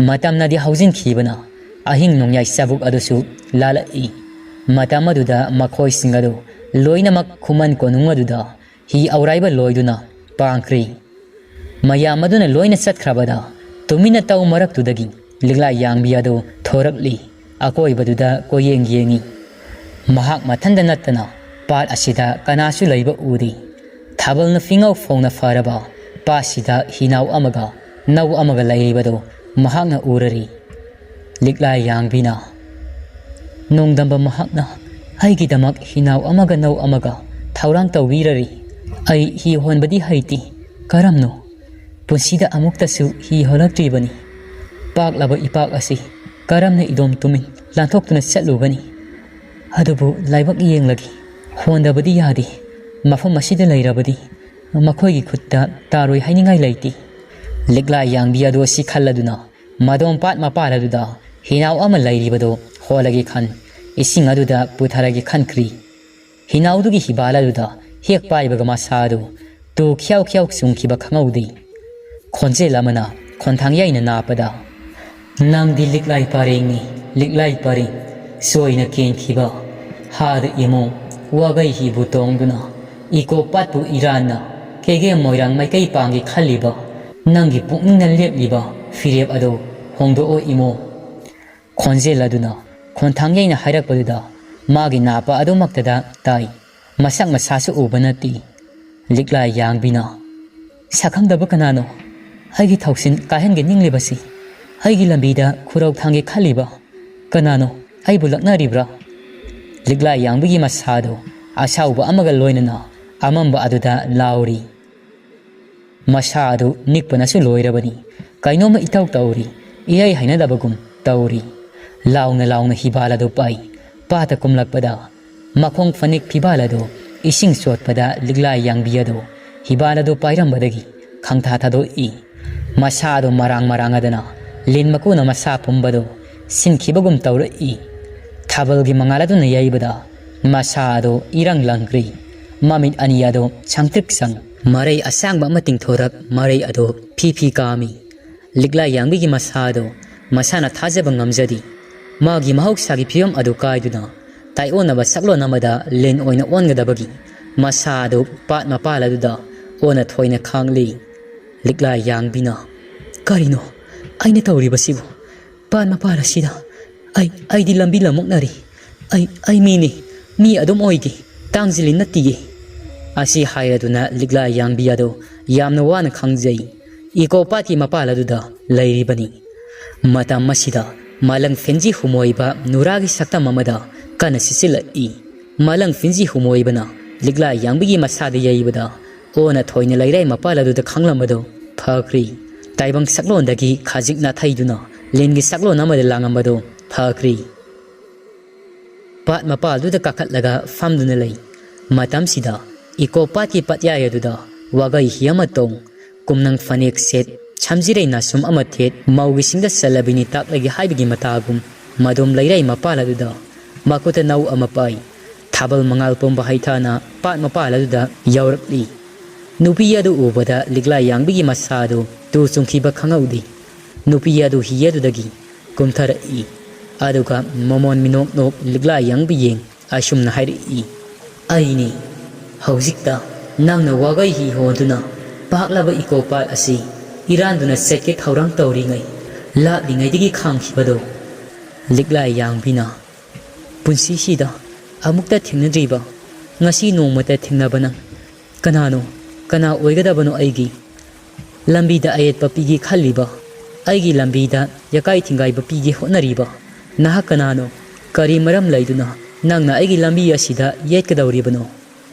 ꯃꯇꯝꯅꯗꯤ ꯍꯧꯖꯤꯟꯈꯤꯕꯅ ꯑꯍꯤꯡ ꯅꯣꯡꯌꯥꯏ ꯆꯥꯕꯨꯛ ꯑꯗꯨꯁꯨ ꯂꯥꯜꯂꯛꯏ꯫ ꯃꯇꯝ ꯑꯗꯨꯗ ꯃꯈꯣꯏꯁꯤꯡ ꯑꯗꯨ ꯂꯣꯏꯅꯃꯛ ꯈꯨꯃꯟ ꯀꯣꯅꯨꯡ ꯑꯗꯨꯗ ꯍꯤ ꯑꯧꯔꯥꯏꯕ ꯂꯣꯏꯗꯨꯅ ꯄꯥꯡꯈ꯭ꯔꯦ꯫ ꯃꯌꯥꯝ ꯑꯗꯨꯅ ꯂꯣꯏꯅ ꯆꯠꯈ꯭ꯔꯕꯗ ꯇꯨꯃꯤꯟꯅ ꯇꯧ ꯃꯔꯛꯇꯨꯗꯒꯤ ꯂꯤꯛꯂꯥ ꯌꯥꯡꯕꯤ ꯑꯗꯨ ꯊꯣꯔꯛꯂꯤ꯫ ꯑꯀꯣꯏꯕꯗꯨꯗ ꯀꯣꯏꯌꯦꯡ ꯌꯦꯡꯉꯤ꯫ ꯃꯍꯥꯛ ꯃꯊꯟꯗ ꯅꯠꯇꯅ ꯄꯥꯠ ꯑꯁꯤꯗ ꯀꯅꯥꯁꯨ ꯂꯩꯕ ꯎꯗꯦ꯫ ꯊꯥꯕꯜꯅ ꯐꯤꯉꯧ ꯐꯣꯡꯅ ꯐꯔꯕ ꯄꯥꯠꯁꯤꯗ ꯍꯤꯅꯥꯎ ꯑꯃꯒ ꯅꯧ ꯑꯃꯒ ꯂꯩꯔꯤꯕꯗꯨ ꯃꯍꯥꯛꯅ ꯎꯔꯔꯤ꯫ ꯂꯤꯛꯂꯥ ꯌꯥꯡꯕꯤꯅ ꯅꯣꯡꯗꯝꯕ ꯃꯍꯥꯛꯅ ꯑꯩꯒꯤꯗꯃꯛ ꯍꯤꯅꯥꯎ ꯑꯃꯒ ꯅꯧ ꯑꯃꯒ ꯊꯧꯔꯥꯡ ꯇꯧꯕꯤꯔꯔꯤ꯫ ꯑꯩ ꯍꯤ ꯍꯣꯟꯕꯗꯤ ꯍꯩꯇꯦ, "ꯀꯔꯝꯅꯣ? ꯄꯨꯟꯁꯤꯗ ꯑꯃꯨꯛꯇꯁꯨ ꯍꯤ ꯍꯣꯜꯂꯛꯇ꯭ꯔꯤꯕꯅꯤ꯫ ꯄꯥꯛꯂꯕ ꯏꯄꯥꯛ ꯑꯁꯤ ꯀꯔꯝꯅ ꯏꯗꯣꯝ ꯇꯨꯃꯤꯟ ꯂꯥꯟꯊꯣꯛꯇꯨꯅ ꯆꯠꯂꯨꯒꯅꯤ? ꯑꯗꯨꯕꯨ ꯂꯥꯏꯕꯛ ꯌꯦꯡꯂꯒꯦ꯫ ꯍꯣꯟꯗꯕꯗꯤ ꯌꯥꯗꯦ꯫ ꯃꯐꯝ ꯑꯁꯤꯗ ꯂꯩꯔꯕꯗꯤ ꯃꯈꯣꯏꯒꯤ ꯈꯨꯠꯇ ꯇꯥꯔꯣꯏ ꯍꯥꯏꯅꯤꯡꯉꯥꯏ ꯂꯩꯇꯦ"꯫ ꯂꯤꯛꯂꯥ ꯌꯥꯡꯕꯤ ꯑꯗꯨ ꯑꯁꯤ ꯈꯜꯂꯗꯨꯅ ꯃꯗꯣꯝ ꯄꯥꯠ ꯃꯄꯥꯜ ꯑꯗꯨꯗ ꯍꯤꯅꯥꯎ ꯑꯃ ꯂꯩꯔꯤꯕꯗꯨ ꯍꯣꯜꯂꯒꯦ ꯈꯟ, ꯏꯁꯤꯡ ꯑꯗꯨꯗ ꯄꯨꯊꯔꯒꯦ ꯈꯟꯈ꯭ꯔꯤ꯫ ꯍꯤꯅꯥꯎꯗꯨꯒꯤ ꯍꯤꯕꯥꯜ ꯑꯗꯨꯗ ꯍꯦꯛ ꯄꯥꯏꯕꯒ ꯃꯁꯥ ꯑꯗꯨ ꯇꯨ ꯈ꯭ꯌꯥꯎ ꯈ꯭ꯌꯥꯎ ꯆꯨꯡꯈꯤꯕ ꯈꯪꯍꯧꯗꯦ꯫ ꯈꯣꯟꯖꯦꯜ ꯑꯃꯅ ꯈꯣꯟꯊꯥꯡ ꯌꯩꯅ ꯅꯥꯞꯄꯗ, "ꯅꯪꯗꯤ ꯂꯤꯛꯂꯥꯏ ꯄꯔꯦꯡꯅꯤ, ꯂꯤꯛꯂꯥꯏ ꯄꯔꯦꯡ, ꯆꯣꯏꯅ ꯀꯦꯟꯈꯤꯕ꯫ ꯍꯥꯗ ꯏꯃꯣ, ꯋꯥꯒꯩ ꯍꯤꯕꯨ ꯇꯣꯡꯗꯨꯅ ꯏꯀꯣ ꯄꯥꯠꯄꯨ ꯏꯔꯥꯟꯅ ꯀꯦꯒꯦ ꯃꯣꯏꯔꯥꯡ ꯃꯥꯏꯀꯩ ꯄꯥꯡꯒꯦ ꯈꯜꯂꯤꯕ ꯅꯪꯒꯤ ꯄꯨꯛꯅꯤꯡꯅ ꯂꯦꯞꯂꯤꯕ ꯐꯤꯔꯦꯞ ꯑꯗꯨ ꯍꯣꯡꯗꯣꯛꯑꯣ ꯏꯃꯣ"꯫ ꯈꯣꯟꯖꯦꯜ ꯑꯗꯨꯅ ꯈꯣꯟꯊꯥꯡ ꯌꯩꯅ ꯍꯥꯏꯔꯛꯄꯗꯨꯗ ꯃꯥꯒꯤ ꯅꯥꯄ ꯑꯗꯨꯃꯛꯇꯗ ꯇꯥꯏ꯫ ꯃꯁꯛ ꯃꯁꯥꯁꯨ ꯎꯕ ꯅꯠꯇꯦ꯫ ꯂꯤꯛꯂꯥ ꯌꯥꯡꯕꯤꯅ, "ꯁꯛꯈꯪꯗꯕ ꯀꯅꯥꯅꯣ? ꯑꯩꯒꯤ ꯊꯧꯁꯤꯟ ꯀꯥꯏꯍꯟꯒꯦ ꯅꯤꯡꯂꯤꯕꯁꯤ? ꯑꯩꯒꯤ ꯂꯝꯕꯤꯗ ꯈꯨꯔꯧ ꯊꯥꯡꯒꯦ ꯈꯜꯂꯤꯕ ꯀꯅꯥꯅꯣ? ꯑꯩꯕꯨ ꯂꯛꯅꯔꯤꯕ꯭ꯔꯥ?" ꯂꯤꯛꯂꯥ ꯌꯥꯡꯕꯤꯒꯤ ꯃꯁꯥꯗꯨ ꯑꯁꯥꯎꯕ ꯑꯃꯒ ꯂꯣꯏꯅꯅ ꯑꯃꯝꯕ ꯑꯗꯨꯗ ꯂꯥꯎꯔꯤ꯫ ꯃꯁꯥ ꯑꯗꯨ ꯅꯤꯛꯄꯅꯁꯨ ꯂꯣꯏꯔꯕꯅꯤ꯫ ꯀꯩꯅꯣꯝꯃ ꯏꯇꯧ ꯇꯧꯔꯤ꯫ ꯏꯍꯩ ꯍꯩꯅꯗꯕꯒꯨꯝ ꯇꯧꯔꯤ꯫ ꯂꯥꯎꯅ ꯂꯥꯎꯅ ꯍꯤꯕꯥꯜ ꯑꯗꯨ ꯄꯥꯏ꯫ ꯄꯥꯠꯇ ꯀꯨꯝꯂꯛꯄꯗ ꯃꯈꯣꯡ ꯐꯅꯦꯛ ꯐꯤꯕꯥꯜ ꯑꯗꯨ ꯏꯁꯤꯡ ꯆꯣꯠꯄꯗ ꯂꯤꯛꯂꯥ ꯌꯥꯡꯕꯤ ꯑꯗꯨ ꯍꯤꯕꯥꯜ ꯑꯗꯨ ꯄꯥꯏꯔꯝꯕꯗꯒꯤ ꯈꯪꯊꯥ ꯊꯥꯗꯣꯛꯏ꯫ ꯃꯁꯥ ꯑꯗꯨ ꯃꯔꯥꯡ ꯃꯔꯥꯡ ꯑꯗꯨꯅ ꯂꯤꯟ ꯃꯀꯨꯅ ꯃꯁꯥ ꯄꯨꯝꯕꯗꯨ ꯁꯤꯟꯈꯤꯕꯒꯨꯝ ꯇꯧꯔꯛꯏ꯫ ꯊꯥꯕꯜꯒꯤ ꯃꯉꯥꯜ ꯑꯗꯨꯅ ꯌꯩꯕꯗ ꯃꯁꯥ ꯑꯗꯨ ꯏꯔꯪ ꯂꯪꯈ꯭ꯔꯤ꯫ ꯃꯃꯤꯠ ꯑꯅꯤ ꯑꯗꯨ ꯁꯪꯇ꯭ꯔꯤꯛ ꯁꯪ꯫ ꯃꯔꯩ ꯑꯁꯥꯡꯕ ꯑꯃ ꯇꯤꯡꯊꯣꯔꯛ, ꯃꯔꯩ ꯑꯗꯨ ꯐꯤ ꯐꯤ ꯀꯥꯝꯃꯤ꯫ ꯂꯤꯛꯂꯥ ꯌꯥꯡꯕꯤꯒꯤ ꯃꯁꯥ ꯑꯗꯨ ꯃꯁꯥꯅ ꯊꯥꯖꯕ ꯉꯝꯖꯗꯦ꯫ ꯃꯥꯒꯤ ꯃꯍꯧꯁꯥꯒꯤ ꯐꯤꯕꯝ ꯑꯗꯨ ꯀꯥꯏꯗꯨꯅ ꯇꯥꯏꯑꯣꯟꯅꯕ ꯁꯛꯂꯣꯟ ꯑꯃꯗ ꯂꯤꯟ ꯑꯣꯏꯅ ꯑꯣꯟꯒꯗꯕꯒꯤ ꯃꯁꯥ ꯑꯗꯨ ꯄꯥꯠ ꯃꯄꯥꯜ ꯑꯗꯨꯗ ꯑꯣꯟꯅ ꯊꯣꯏꯅ ꯈꯥꯡꯂꯤ꯫ ꯂꯤꯛꯂꯥ ꯌꯥꯡꯕꯤꯅ, "ꯀꯔꯤꯅꯣ ꯑꯩꯅ ꯇꯧꯔꯤꯕꯁꯤꯕꯨ? ꯄꯥꯠ ꯃꯄꯥꯜ ꯑꯁꯤꯗ ꯑꯩ, ꯑꯩꯗꯤ ꯂꯝꯕꯤ ꯂꯝꯃꯨꯛꯅꯔꯤ꯫ ꯑꯩ, ꯑꯩ ꯃꯤꯅꯤ, ꯃꯤ ꯑꯗꯨꯝ ꯑꯣꯏꯒꯦ, ꯇꯥꯡꯖꯤꯜꯂꯤ ꯅꯠꯇꯤꯌꯦ"꯫ ꯑꯁꯤ ꯍꯥꯏꯔꯗꯨꯅ ꯂꯤꯛꯂꯥ ꯌꯥꯡꯕꯤ ꯑꯗꯨ ꯌꯥꯝꯅ ꯋꯥꯅ ꯈꯥꯡꯖꯩ꯫ ꯏꯀꯣ ꯄꯥꯠꯀꯤ ꯃꯄꯥꯜ ꯑꯗꯨꯗ ꯂꯩꯔꯤꯕꯅꯤ꯫ ꯃꯇꯝ ꯑꯁꯤꯗ ꯃꯥꯂꯪ ꯐꯦꯟꯖꯤ ꯍꯨꯃꯣꯏꯕ ꯅꯨꯔꯥꯒꯤ ꯁꯛꯇꯝ ꯑꯃꯗ ꯀꯟꯅ ꯁꯤꯠꯆꯤꯜꯂꯛꯏ꯫ ꯃꯥꯂꯪ ꯐꯦꯟꯖꯤ ꯍꯨꯃꯣꯏꯕꯅ ꯂꯤꯛꯂꯥ ꯌꯥꯡꯕꯤꯒꯤ ꯃꯁꯥꯗ ꯌꯩꯕꯗ ꯑꯣꯟꯅ ꯊꯣꯏꯅ ꯂꯩꯔꯥꯏ ꯃꯄꯥꯜ ꯑꯗꯨꯗ ꯈꯪꯂꯝꯕꯗꯨ ꯐꯈ꯭ꯔꯤ꯫ ꯇꯥꯏꯕꯪ ꯁꯛꯂꯣꯟꯗꯒꯤ ꯈꯖꯤꯛ ꯅꯥꯊꯩꯗꯨꯅ ꯂꯤꯟꯒꯤ ꯁꯛꯂꯣꯟ ꯑꯃꯗ ꯂꯥꯡꯂꯝꯕꯗꯨ ꯐꯈ꯭ꯔꯤ꯫ ꯄꯥꯠ ꯃꯄꯥꯜꯗꯨꯗ ꯀꯥꯈꯠꯂꯒ ꯐꯝꯗꯨꯅ ꯂꯩ꯫ ꯃꯇꯝꯁꯤꯗ ꯏꯀꯣ ꯄꯥꯠꯀꯤ ꯄꯥꯠꯌꯥꯏ ꯑꯗꯨꯗ ꯋꯥꯒꯩ ꯍꯤ ꯑꯃ ꯇꯣꯡ, ꯀꯨꯝꯅꯪ ꯐꯅꯦꯛ ꯁꯦꯠ, ꯁꯝꯖꯤꯔꯩ ꯅꯥꯁꯨꯝ ꯑꯃ ꯊꯦꯠ, ꯃꯧꯒꯤ ꯁꯤꯡꯗ ꯆꯜꯂꯕꯤꯅꯤ ꯇꯥꯛꯂꯒꯦ ꯍꯥꯏꯕꯒꯤ ꯃꯇꯥꯒꯨꯝ, ꯃꯗꯣꯝ ꯂꯩꯔꯥꯏ ꯃꯄꯥꯜ ꯑꯗꯨꯗ ꯃꯈꯨꯠꯇ ꯅꯧ ꯑꯃ ꯄꯥꯏ, ꯊꯥꯕꯜ ꯃꯉꯥꯜ ꯄꯨꯝꯕ ꯍꯩꯊꯥꯅ ꯄꯥꯠ ꯃꯄꯥꯜ ꯑꯗꯨꯗ ꯌꯧꯔꯛꯂꯤ꯫ ꯅꯨꯄꯤ ꯑꯗꯨ ꯎꯕꯗ ꯂꯤꯛꯂꯥ ꯌꯥꯡꯕꯤꯒꯤ ꯃꯁꯥꯗꯨ ꯇꯨ ꯆꯨꯡꯈꯤꯕ ꯈꯪꯍꯧꯗꯦ꯫ ꯅꯨꯄꯤ ꯑꯗꯨ ꯍꯤ ꯑꯗꯨꯗꯒꯤ ꯀꯨꯝꯊꯔꯛꯏ꯫ ꯑꯗꯨꯒ ꯃꯃꯣꯟ ꯃꯤꯅꯣꯛ ꯅꯣꯛ ꯂꯤꯛꯂꯥ ꯌꯥꯡꯕꯤ ꯌꯦꯡ ꯑꯁꯨꯝꯅ ꯍꯥꯏꯔꯛꯏ, "ꯑꯩꯅꯤ꯫ ꯍꯧꯖꯤꯛꯇ ꯅꯪꯅ ꯋꯥꯒꯩ ꯍꯤ ꯍꯣꯟꯗꯨꯅ ꯄꯥꯛꯂꯕ ꯏꯀꯣ ꯄꯥꯠ ꯑꯁꯤ ꯏꯔꯥꯟꯗꯨꯅ ꯆꯠꯀꯦ ꯊꯧꯔꯥꯡ ꯇꯧꯔꯤꯉꯩ, ꯂꯥꯛꯂꯤꯉꯩꯗꯒꯤ ꯈꯥꯡꯈꯤꯕꯗꯣ?" ꯂꯤꯛꯂꯥ ꯌꯥꯡꯕꯤꯅ, "ꯄꯨꯟꯁꯤꯁꯤꯗ ꯑꯃꯨꯛꯇ ꯊꯦꯡꯅꯗ꯭ꯔꯤꯕ, ꯉꯁꯤ ꯅꯣꯡꯃꯇ ꯊꯦꯡꯅꯕ ꯅꯪ ꯀꯅꯥꯅꯣ? ꯀꯅꯥ ꯑꯣꯏꯒꯗꯕꯅꯣ ꯑꯩꯒꯤ? ꯂꯝꯕꯤꯗ ꯑꯌꯦꯠꯄ ꯄꯤꯒꯦ ꯈꯜꯂꯤꯕ, ꯑꯩꯒꯤ ꯂꯝꯕꯤꯗ ꯌꯥꯀꯥꯏ ꯊꯤꯡꯒꯥꯏꯕ ꯄꯤꯒꯦ ꯍꯣꯠꯅꯔꯤꯕ ꯅꯍꯥꯛ ꯀꯅꯥꯅꯣ? ꯀꯔꯤ ꯃꯔꯝ ꯂꯩꯗꯨꯅ ꯅꯪꯅ ꯑꯩꯒꯤ ꯂꯝꯕꯤ ꯑꯁꯤꯗ ꯌꯦꯠꯀꯗꯧꯔꯤꯕꯅꯣ?"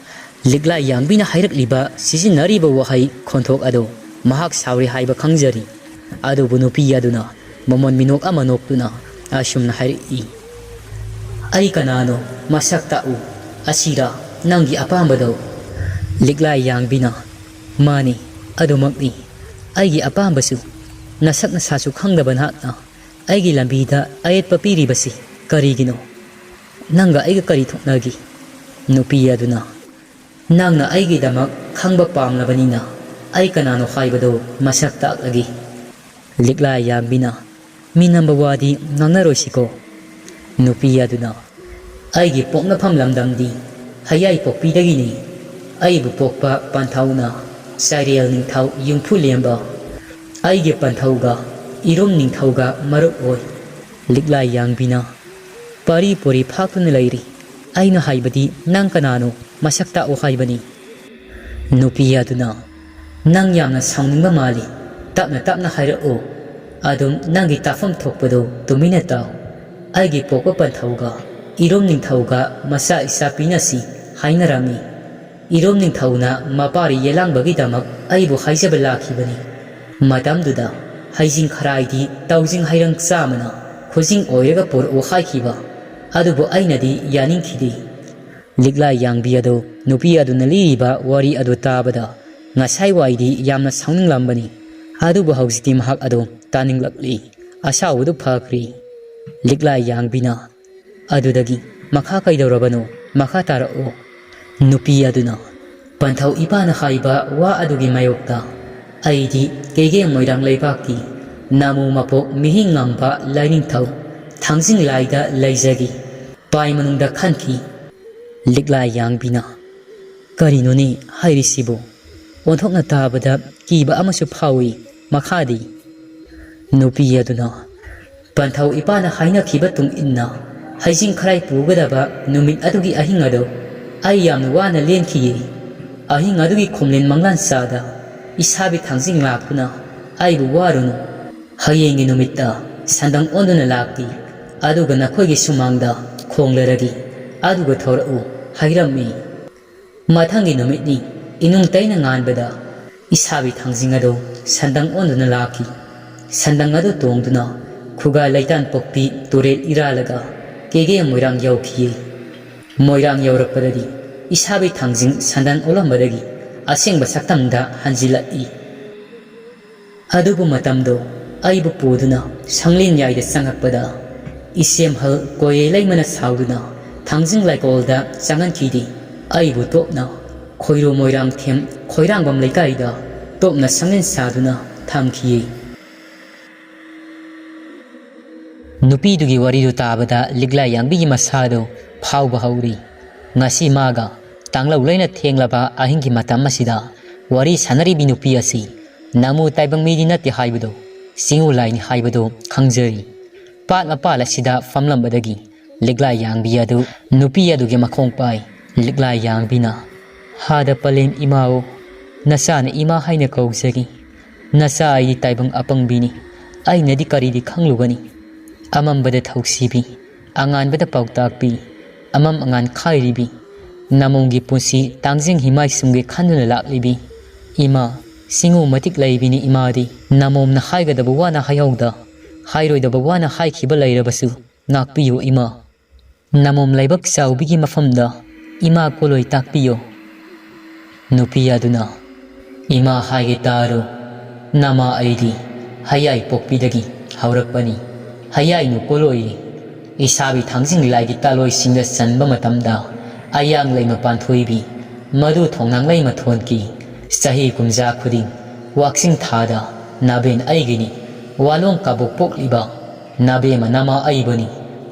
ꯂꯤꯛꯂꯥ ꯌꯥꯡꯕꯤꯅ ꯍꯥꯏꯔꯛꯂꯤꯕ, ꯁꯤꯖꯤꯟꯅꯔꯤꯕ ꯋꯥꯍꯩ ꯈꯣꯟꯊꯣꯛ ꯑꯗꯨ ꯃꯍꯥꯛ ꯁꯥꯎꯔꯤ ꯍꯥꯏꯕ ꯈꯪꯖꯔꯤ꯫ ꯑꯗꯨꯕꯨ ꯅꯨꯄꯤ ꯑꯗꯨꯅ ꯃꯃꯣꯟ ꯃꯤꯅꯣꯛ ꯑꯃ ꯅꯣꯛꯇꯨꯅ ꯑꯁꯨꯝꯅ ꯍꯥꯏꯔꯛꯏ, "ꯑꯩ ꯀꯅꯥꯅꯣ? ꯃꯁꯛ ꯇꯥꯛꯎ꯫ ꯑꯁꯤꯔꯥ ꯅꯪꯒꯤ ꯑꯄꯥꯝꯕꯗꯣ?" ꯂꯤꯛꯂꯥ ꯌꯥꯡꯕꯤꯅ, "ꯃꯥꯅꯤ, ꯑꯗꯨꯃꯛꯅꯤ꯫ ꯑꯩꯒꯤ ꯑꯄꯥꯝꯕꯁꯨ ꯅꯁꯛ ꯅꯁꯥꯁꯨ ꯈꯪꯗꯕ ꯅꯍꯥꯛꯅ ꯑꯩꯒꯤ ꯂꯝꯕꯤꯗ ꯑꯌꯦꯠꯄ ꯄꯤꯔꯤꯕꯁꯤ ꯀꯔꯤꯒꯤꯅꯣ? ꯅꯪꯒ ꯑꯩꯒ ꯀꯔꯤ ꯊꯣꯛꯅꯒꯦ?" ꯅꯨꯄꯤ ꯑꯗꯨꯅ, "ꯅꯪꯅ ꯑꯩꯒꯤꯗꯃꯛ ꯈꯪꯕ ꯄꯥꯝꯂꯕꯅꯤꯅ ꯑꯩ ꯀꯅꯥꯅꯣ ꯍꯥꯏꯕꯗꯨ ꯃꯁꯛ ꯇꯥꯛꯂꯒꯦ꯫" ꯂꯤꯛꯂꯥ ꯌꯥꯡꯕꯤꯅ, "ꯃꯤꯅꯝꯕ ꯋꯥꯗꯤ ꯉꯥꯡꯅꯔꯣꯏꯁꯤꯀꯣ?" ꯅꯨꯄꯤ ꯑꯗꯨꯅ, "ꯑꯩꯒꯤ ꯄꯣꯛꯅꯐꯝ ꯂꯝꯗꯝꯗꯤ ꯍꯌꯥꯏ ꯄꯣꯛꯄꯤꯗꯒꯤꯅꯤ꯫ ꯑꯩꯕꯨ ꯄꯣꯛꯄ ꯄꯟꯊꯧꯅ ꯆꯥꯏꯔꯦꯜ ꯅꯤꯡꯊꯧ ꯌꯨꯝꯐꯨ ꯂꯦꯝꯕ꯫ ꯑꯩꯒꯤ ꯄꯟꯊꯧꯒ ꯏꯔꯨꯝ ꯅꯤꯡꯊꯧꯒ ꯃꯔꯨꯞ ꯑꯣꯏ꯫" ꯂꯤꯛꯂꯥ ꯌꯥꯡꯕꯤꯅ, "ꯄꯥꯔꯤ ꯄꯨꯔꯤ ꯐꯥꯛꯇꯨꯅ ꯂꯩꯔꯤ꯫ ꯑꯩꯅ ꯍꯥꯏꯕꯗꯤ ꯅꯪ ꯀꯅꯥꯅꯣ? ꯃꯁꯛ ꯇꯥꯛꯑꯣ ꯍꯥꯏꯕꯅꯤ꯫" ꯅꯨꯄꯤ ꯑꯗꯨꯅ, "ꯅꯪ ꯌꯥꯝꯅ ꯁꯥꯎꯅꯤꯡꯕ ꯃꯥꯜꯂꯤ꯫ ꯇꯞꯅ ꯇꯞꯅ ꯍꯥꯏꯔꯛꯎ꯫ ꯑꯗꯨꯝ ꯅꯪꯒꯤ ꯇꯥꯐꯝ ꯊꯣꯛꯄꯗꯨ ꯇꯨꯃꯤꯟꯅ ꯇꯥꯎ꯫ ꯑꯩꯒꯤ ꯄꯣꯛꯄ ꯄꯟꯊꯧꯒ ꯏꯔꯨꯝ ꯅꯤꯡꯊꯧꯒ ꯃꯆꯥ ꯏꯆꯥ ꯄꯤꯅꯁꯤ ꯍꯥꯏꯅꯔꯝꯃꯤ꯫ ꯏꯔꯣꯝ ꯅꯤꯡꯊꯧꯅ ꯃꯄꯥꯔꯤ ꯌꯦꯂꯥꯡꯕꯒꯤꯗꯃꯛ ꯑꯩꯕꯨ ꯍꯥꯏꯖꯕ ꯂꯥꯛꯈꯤꯕꯅꯤ꯫ ꯃꯇꯝꯗꯨꯗ ꯍꯩꯖꯤꯡ ꯈꯔꯥꯏꯗꯤ ꯇꯧꯖꯤꯡ ꯍꯩꯔꯪ ꯆꯥꯝꯃꯅ ꯈꯨꯖꯤꯡ ꯑꯣꯏꯔꯒ ꯄꯨꯔꯛꯎ ꯍꯥꯏꯈꯤꯕ꯫ ꯑꯗꯨꯕꯨ ꯑꯩꯅꯗꯤ ꯌꯥꯅꯤꯡꯈꯤꯗꯦ꯫ ꯂꯤꯛꯂꯥꯏ ꯌꯥꯡꯕꯤ ꯑꯗꯨ ꯅꯨꯄꯤ ꯑꯗꯨꯅ ꯂꯤꯔꯤꯕ ꯋꯥꯔꯤ ꯑꯗꯨ ꯇꯥꯕꯗ ꯉꯁꯥꯏ ꯋꯥꯏꯗꯤ ꯌꯥꯝꯅ ꯁꯥꯎꯅꯤꯡꯂꯝꯕꯅꯤ꯫ ꯑꯗꯨꯕꯨ ꯍꯧꯖꯤꯛꯇꯤ ꯃꯍꯥꯛ ꯑꯗꯨ ꯇꯥꯅꯤꯡꯂꯛꯂꯤ꯫ ꯑꯁꯥꯎꯕꯗꯨ ꯐꯈ꯭ꯔꯦ꯫ ꯂꯤꯛꯂꯥꯏ ꯌꯥꯡꯕꯤꯅ, "ꯑꯗꯨꯗꯒꯤ ꯃꯈꯥ ꯀꯩꯗꯧꯔꯕꯅꯣ? ꯃꯈꯥ ꯇꯥꯔꯛꯎ꯫" ꯅꯨꯄꯤ ꯑꯗꯨꯅ, "ꯄꯟꯊꯧ ꯏꯄꯥꯅ ꯍꯥꯏꯕ ꯋꯥ ꯑꯗꯨꯒꯤ ꯃꯥꯌꯣꯛꯇ ꯑꯩꯗꯤ ꯀꯩꯒꯦ ꯃꯣꯏꯔꯥꯡ ꯂꯩꯕꯥꯛꯀꯤ ꯅꯥꯃꯨ ꯃꯄꯣꯛ ꯃꯤꯍꯤꯡ ꯉꯝꯕ ꯂꯥꯏꯅꯤꯡꯊꯧ ꯊꯥꯡꯖꯤꯡ ꯂꯥꯏꯗ ꯂꯩꯖꯒꯦ꯫ ꯄꯥꯏ ꯃꯅꯨꯡꯗ ꯈꯟꯈꯤ꯫" ꯂꯤꯛꯂꯥ ꯌꯥꯡꯕꯤꯅ, "ꯀꯔꯤꯅꯣꯅꯦ ꯍꯥꯏꯔꯤꯁꯤꯕꯨ? ꯑꯣꯟꯊꯣꯛꯅ ꯇꯥꯕꯗ ꯀꯤꯕ ꯑꯃꯁꯨ ꯐꯥꯎꯏ꯫ ꯃꯈꯥꯗꯤ?" ꯅꯨꯄꯤ ꯑꯗꯨꯅ, "ꯄꯟꯊꯧ ꯏꯄꯥꯅ ꯍꯥꯏꯅꯈꯤꯕ ꯇꯨꯡ ꯏꯟꯅ ꯍꯩꯖꯤꯡ ꯈꯔꯥꯏ ꯄꯨꯒꯗꯕ ꯅꯨꯃꯤꯠ ꯑꯗꯨꯒꯤ ꯑꯍꯤꯡ ꯑꯗꯨ ꯑꯩ ꯌꯥꯝꯅ ꯋꯥꯅ ꯂꯦꯟꯈꯤꯌꯦ꯫ ꯑꯍꯤꯡ ꯑꯗꯨꯒꯤ ꯈꯣꯝꯂꯦꯟ ꯃꯪꯂꯥꯟ ꯆꯥꯗ ꯏꯁꯥꯕꯤ ꯊꯥꯡꯖꯤꯡ ꯂꯥꯛꯇꯨꯅ ꯑꯩꯕꯨ ꯋꯥꯔꯨꯅꯨ꯫ ꯍꯌꯦꯡꯒꯤ ꯅꯨꯃꯤꯠꯇ ꯁꯟꯗꯪ ꯑꯣꯟꯗꯨꯅ ꯂꯥꯛꯄꯤ, ꯑꯗꯨꯒ ꯅꯈꯣꯏꯒꯤ ꯁꯨꯃꯥꯡꯗ ꯈꯣꯡꯂꯔꯒꯦ, ꯑꯗꯨꯒ ꯊꯧꯔꯛꯎ" ꯍꯥꯏꯔꯝꯃꯤ꯫ ꯃꯊꯪꯒꯤ ꯅꯨꯃꯤꯠꯅꯤ꯫ ꯏꯅꯨꯡ ꯇꯩꯅ ꯉꯥꯟꯕꯗ ꯏꯁꯥꯕꯤ ꯊꯥꯡꯖꯤꯡ ꯑꯗꯨ ꯁꯟꯗꯪ ꯑꯣꯟꯗꯨꯅ ꯂꯥꯛꯈꯤ꯫ ꯁꯟꯗꯪ ꯑꯗꯨ ꯇꯣꯡꯗꯨꯅ ꯈꯨꯒꯥ ꯂꯩꯇꯥꯟ ꯄꯣꯛꯄꯤ ꯇꯨꯔꯦꯜ ꯏꯔꯥꯜꯂꯒ ꯀꯦꯒꯦ ꯃꯣꯏꯔꯥꯡ ꯌꯧꯈꯤꯌꯦ꯫ ꯃꯣꯏꯔꯥꯡ ꯌꯧꯔꯛꯄꯗꯗꯤ ꯏꯁꯥꯕꯤ ꯊꯥꯡꯖꯤꯡ ꯁꯟꯗꯪ ꯑꯣꯜꯂꯝꯕꯗꯒꯤ ꯑꯁꯦꯡꯕ ꯁꯛꯇꯝꯗ ꯍꯟꯖꯤꯜꯂꯛꯏ꯫ ꯑꯗꯨꯕꯨ ꯃꯇꯝꯗꯣ ꯑꯩꯕꯨ ꯄꯨꯗꯨꯅ ꯁꯪꯂꯦꯟ ꯌꯥꯏꯗ ꯆꯪꯉꯛꯄꯗ, ꯏꯆꯦꯝꯍꯜ ꯀꯣꯌꯦ ꯂꯩꯃꯅ ꯁꯥꯎꯗꯨꯅ ꯊꯥꯡꯖꯤꯡ ꯂꯥꯏꯀꯣꯜꯗ ꯆꯪꯍꯟꯈꯤꯗꯦ꯫ ꯑꯩꯕꯨ ꯇꯣꯞꯅ ꯈꯣꯏꯔꯨ ꯃꯣꯏꯔꯥꯡꯊꯦꯝ ꯈꯣꯏꯔꯥꯡꯕꯝ ꯂꯩꯀꯥꯏꯗ ꯇꯣꯞꯅ ꯁꯪꯂꯦꯟ ꯁꯥꯗꯨꯅ ꯊꯝꯈꯤꯌꯦ꯫ ꯅꯨꯄꯤꯗꯨꯒꯤ ꯋꯥꯔꯤꯗꯨ ꯇꯥꯕꯗ ꯂꯤꯛꯂꯥ ꯌꯥꯡꯕꯤꯒꯤ ꯃꯁꯥꯗꯨ ꯐꯥꯎꯕ ꯍꯧꯔꯤ꯫ ꯉꯁꯤ ꯃꯥꯒ ꯇꯥꯡꯂꯧ ꯂꯣꯏꯅ ꯊꯦꯡꯂꯕ ꯑꯍꯤꯡꯒꯤ ꯃꯇꯝ ꯑꯁꯤꯗ ꯋꯥꯔꯤ ꯁꯥꯟꯅꯔꯤꯕꯤ ꯅꯨꯄꯤ ꯑꯁꯤ ꯅꯥꯃꯨ ꯇꯥꯏꯕꯪ ꯃꯤꯗꯤ ꯅꯠꯇꯦ ꯍꯥꯏꯕꯗꯨ, ꯆꯤꯡꯉꯨ ꯂꯥꯏꯅꯤ ꯍꯥꯏꯕꯗꯨ ꯈꯪꯖꯔꯤ꯫ ꯄꯥꯠ ꯃꯄꯥꯜ ꯑꯁꯤꯗ ꯐꯝꯂꯝꯕꯗꯒꯤ ꯂꯤꯛꯂꯥ ꯌꯥꯡꯕꯤ ꯑꯗꯨ ꯅꯨꯄꯤ ꯑꯗꯨꯒꯤ ꯃꯈꯣꯡ ꯄꯥꯏ꯫ ꯂꯤꯛꯂꯥ ꯌꯥꯡꯕꯤꯅ, "ꯍꯥꯗ ꯄꯂꯦꯝ ꯏꯃꯥꯑꯣ, ꯅꯆꯥꯅ ꯏꯃꯥ ꯍꯥꯏꯅ ꯀꯧꯖꯒꯦ꯫ ꯅꯆꯥ ꯑꯩꯗꯤ ꯇꯥꯏꯕꯪ ꯑꯄꯪꯕꯤꯅꯤ꯫ ꯑꯩꯅꯗꯤ ꯀꯔꯤꯗꯤ ꯈꯪꯂꯨꯒꯅꯤ? ꯑꯃꯝꯕꯗ ꯊꯧꯁꯤꯕꯤ, ꯑꯉꯥꯟꯕꯗ ꯄꯥꯎꯇꯥꯛꯄꯤ, ꯑꯃꯝ ꯑꯉꯥꯟ ꯈꯥꯏꯔꯤꯕꯤ, ꯅꯃꯣꯝꯒꯤ ꯄꯨꯟꯁꯤ ꯇꯥꯡꯖꯤꯡ ꯍꯤꯃꯥꯏꯁꯨꯝꯒꯤ ꯈꯟꯗꯨꯅ ꯂꯥꯛꯂꯤꯕꯤ ꯏꯃꯥ, ꯁꯤꯡꯎ ꯃꯇꯤꯛ ꯂꯩꯕꯤꯅꯤ ꯏꯃꯥꯗꯤ꯫ ꯅꯃꯣꯝꯅ ꯍꯥꯏꯒꯗꯕ ꯋꯥꯅ ꯍꯥꯏꯍꯧꯗ, ꯍꯥꯏꯔꯣꯏꯗꯕ ꯋꯥꯅ ꯍꯥꯏꯈꯤꯕ ꯂꯩꯔꯕꯁꯨ ꯉꯥꯛꯄꯤꯌꯨ ꯏꯃꯥ꯫ ꯅꯃꯣꯝ ꯂꯥꯏꯕꯛ ꯆꯥꯎꯕꯤꯒꯤ ꯃꯐꯝꯗ ꯏꯃꯥ ꯀꯣꯂꯣꯏ ꯇꯥꯛꯄꯤꯌꯨ꯫ ꯅꯨꯄꯤ ꯑꯗꯨꯅ, "ꯏꯃꯥ ꯍꯥꯏꯒꯦ ꯇꯥꯔꯨ, ꯅꯃꯥ ꯑꯩꯗꯤ ꯍꯌꯥꯏ ꯄꯣꯛꯄꯤꯗꯒꯤ ꯍꯧꯔꯛꯄꯅꯤ꯫ ꯍꯌꯥꯏꯅꯨ ꯀꯣꯂꯣꯏ ꯏꯁꯥꯕꯤ ꯊꯥꯡꯖꯤꯡ ꯂꯥꯏꯒꯤ ꯇꯥꯂꯣꯏꯁꯤꯡꯗ ꯆꯟꯕ ꯃꯇꯝꯗ ꯑꯌꯥꯡ ꯂꯩꯃ ꯄꯥꯟꯊꯣꯏꯕꯤ ꯃꯗꯨ ꯊꯣꯡꯅꯥꯡ ꯂꯩꯃ ꯊꯣꯟꯈꯤ꯫ ꯆꯍꯤ ꯀꯨꯝꯖꯥ ꯈꯨꯗꯤꯡ ꯋꯥꯛꯆꯤꯡ ꯊꯥꯗ ꯅꯥꯕꯦꯟ ꯑꯩꯒꯤꯅꯤ꯫ ꯋꯥꯂꯣꯡ ꯀꯕꯣꯛ ꯄꯣꯛꯂꯤꯕ ꯅꯥꯕꯦꯝꯃ ꯅꯃꯥ ꯑꯩꯕꯨꯅꯤ꯫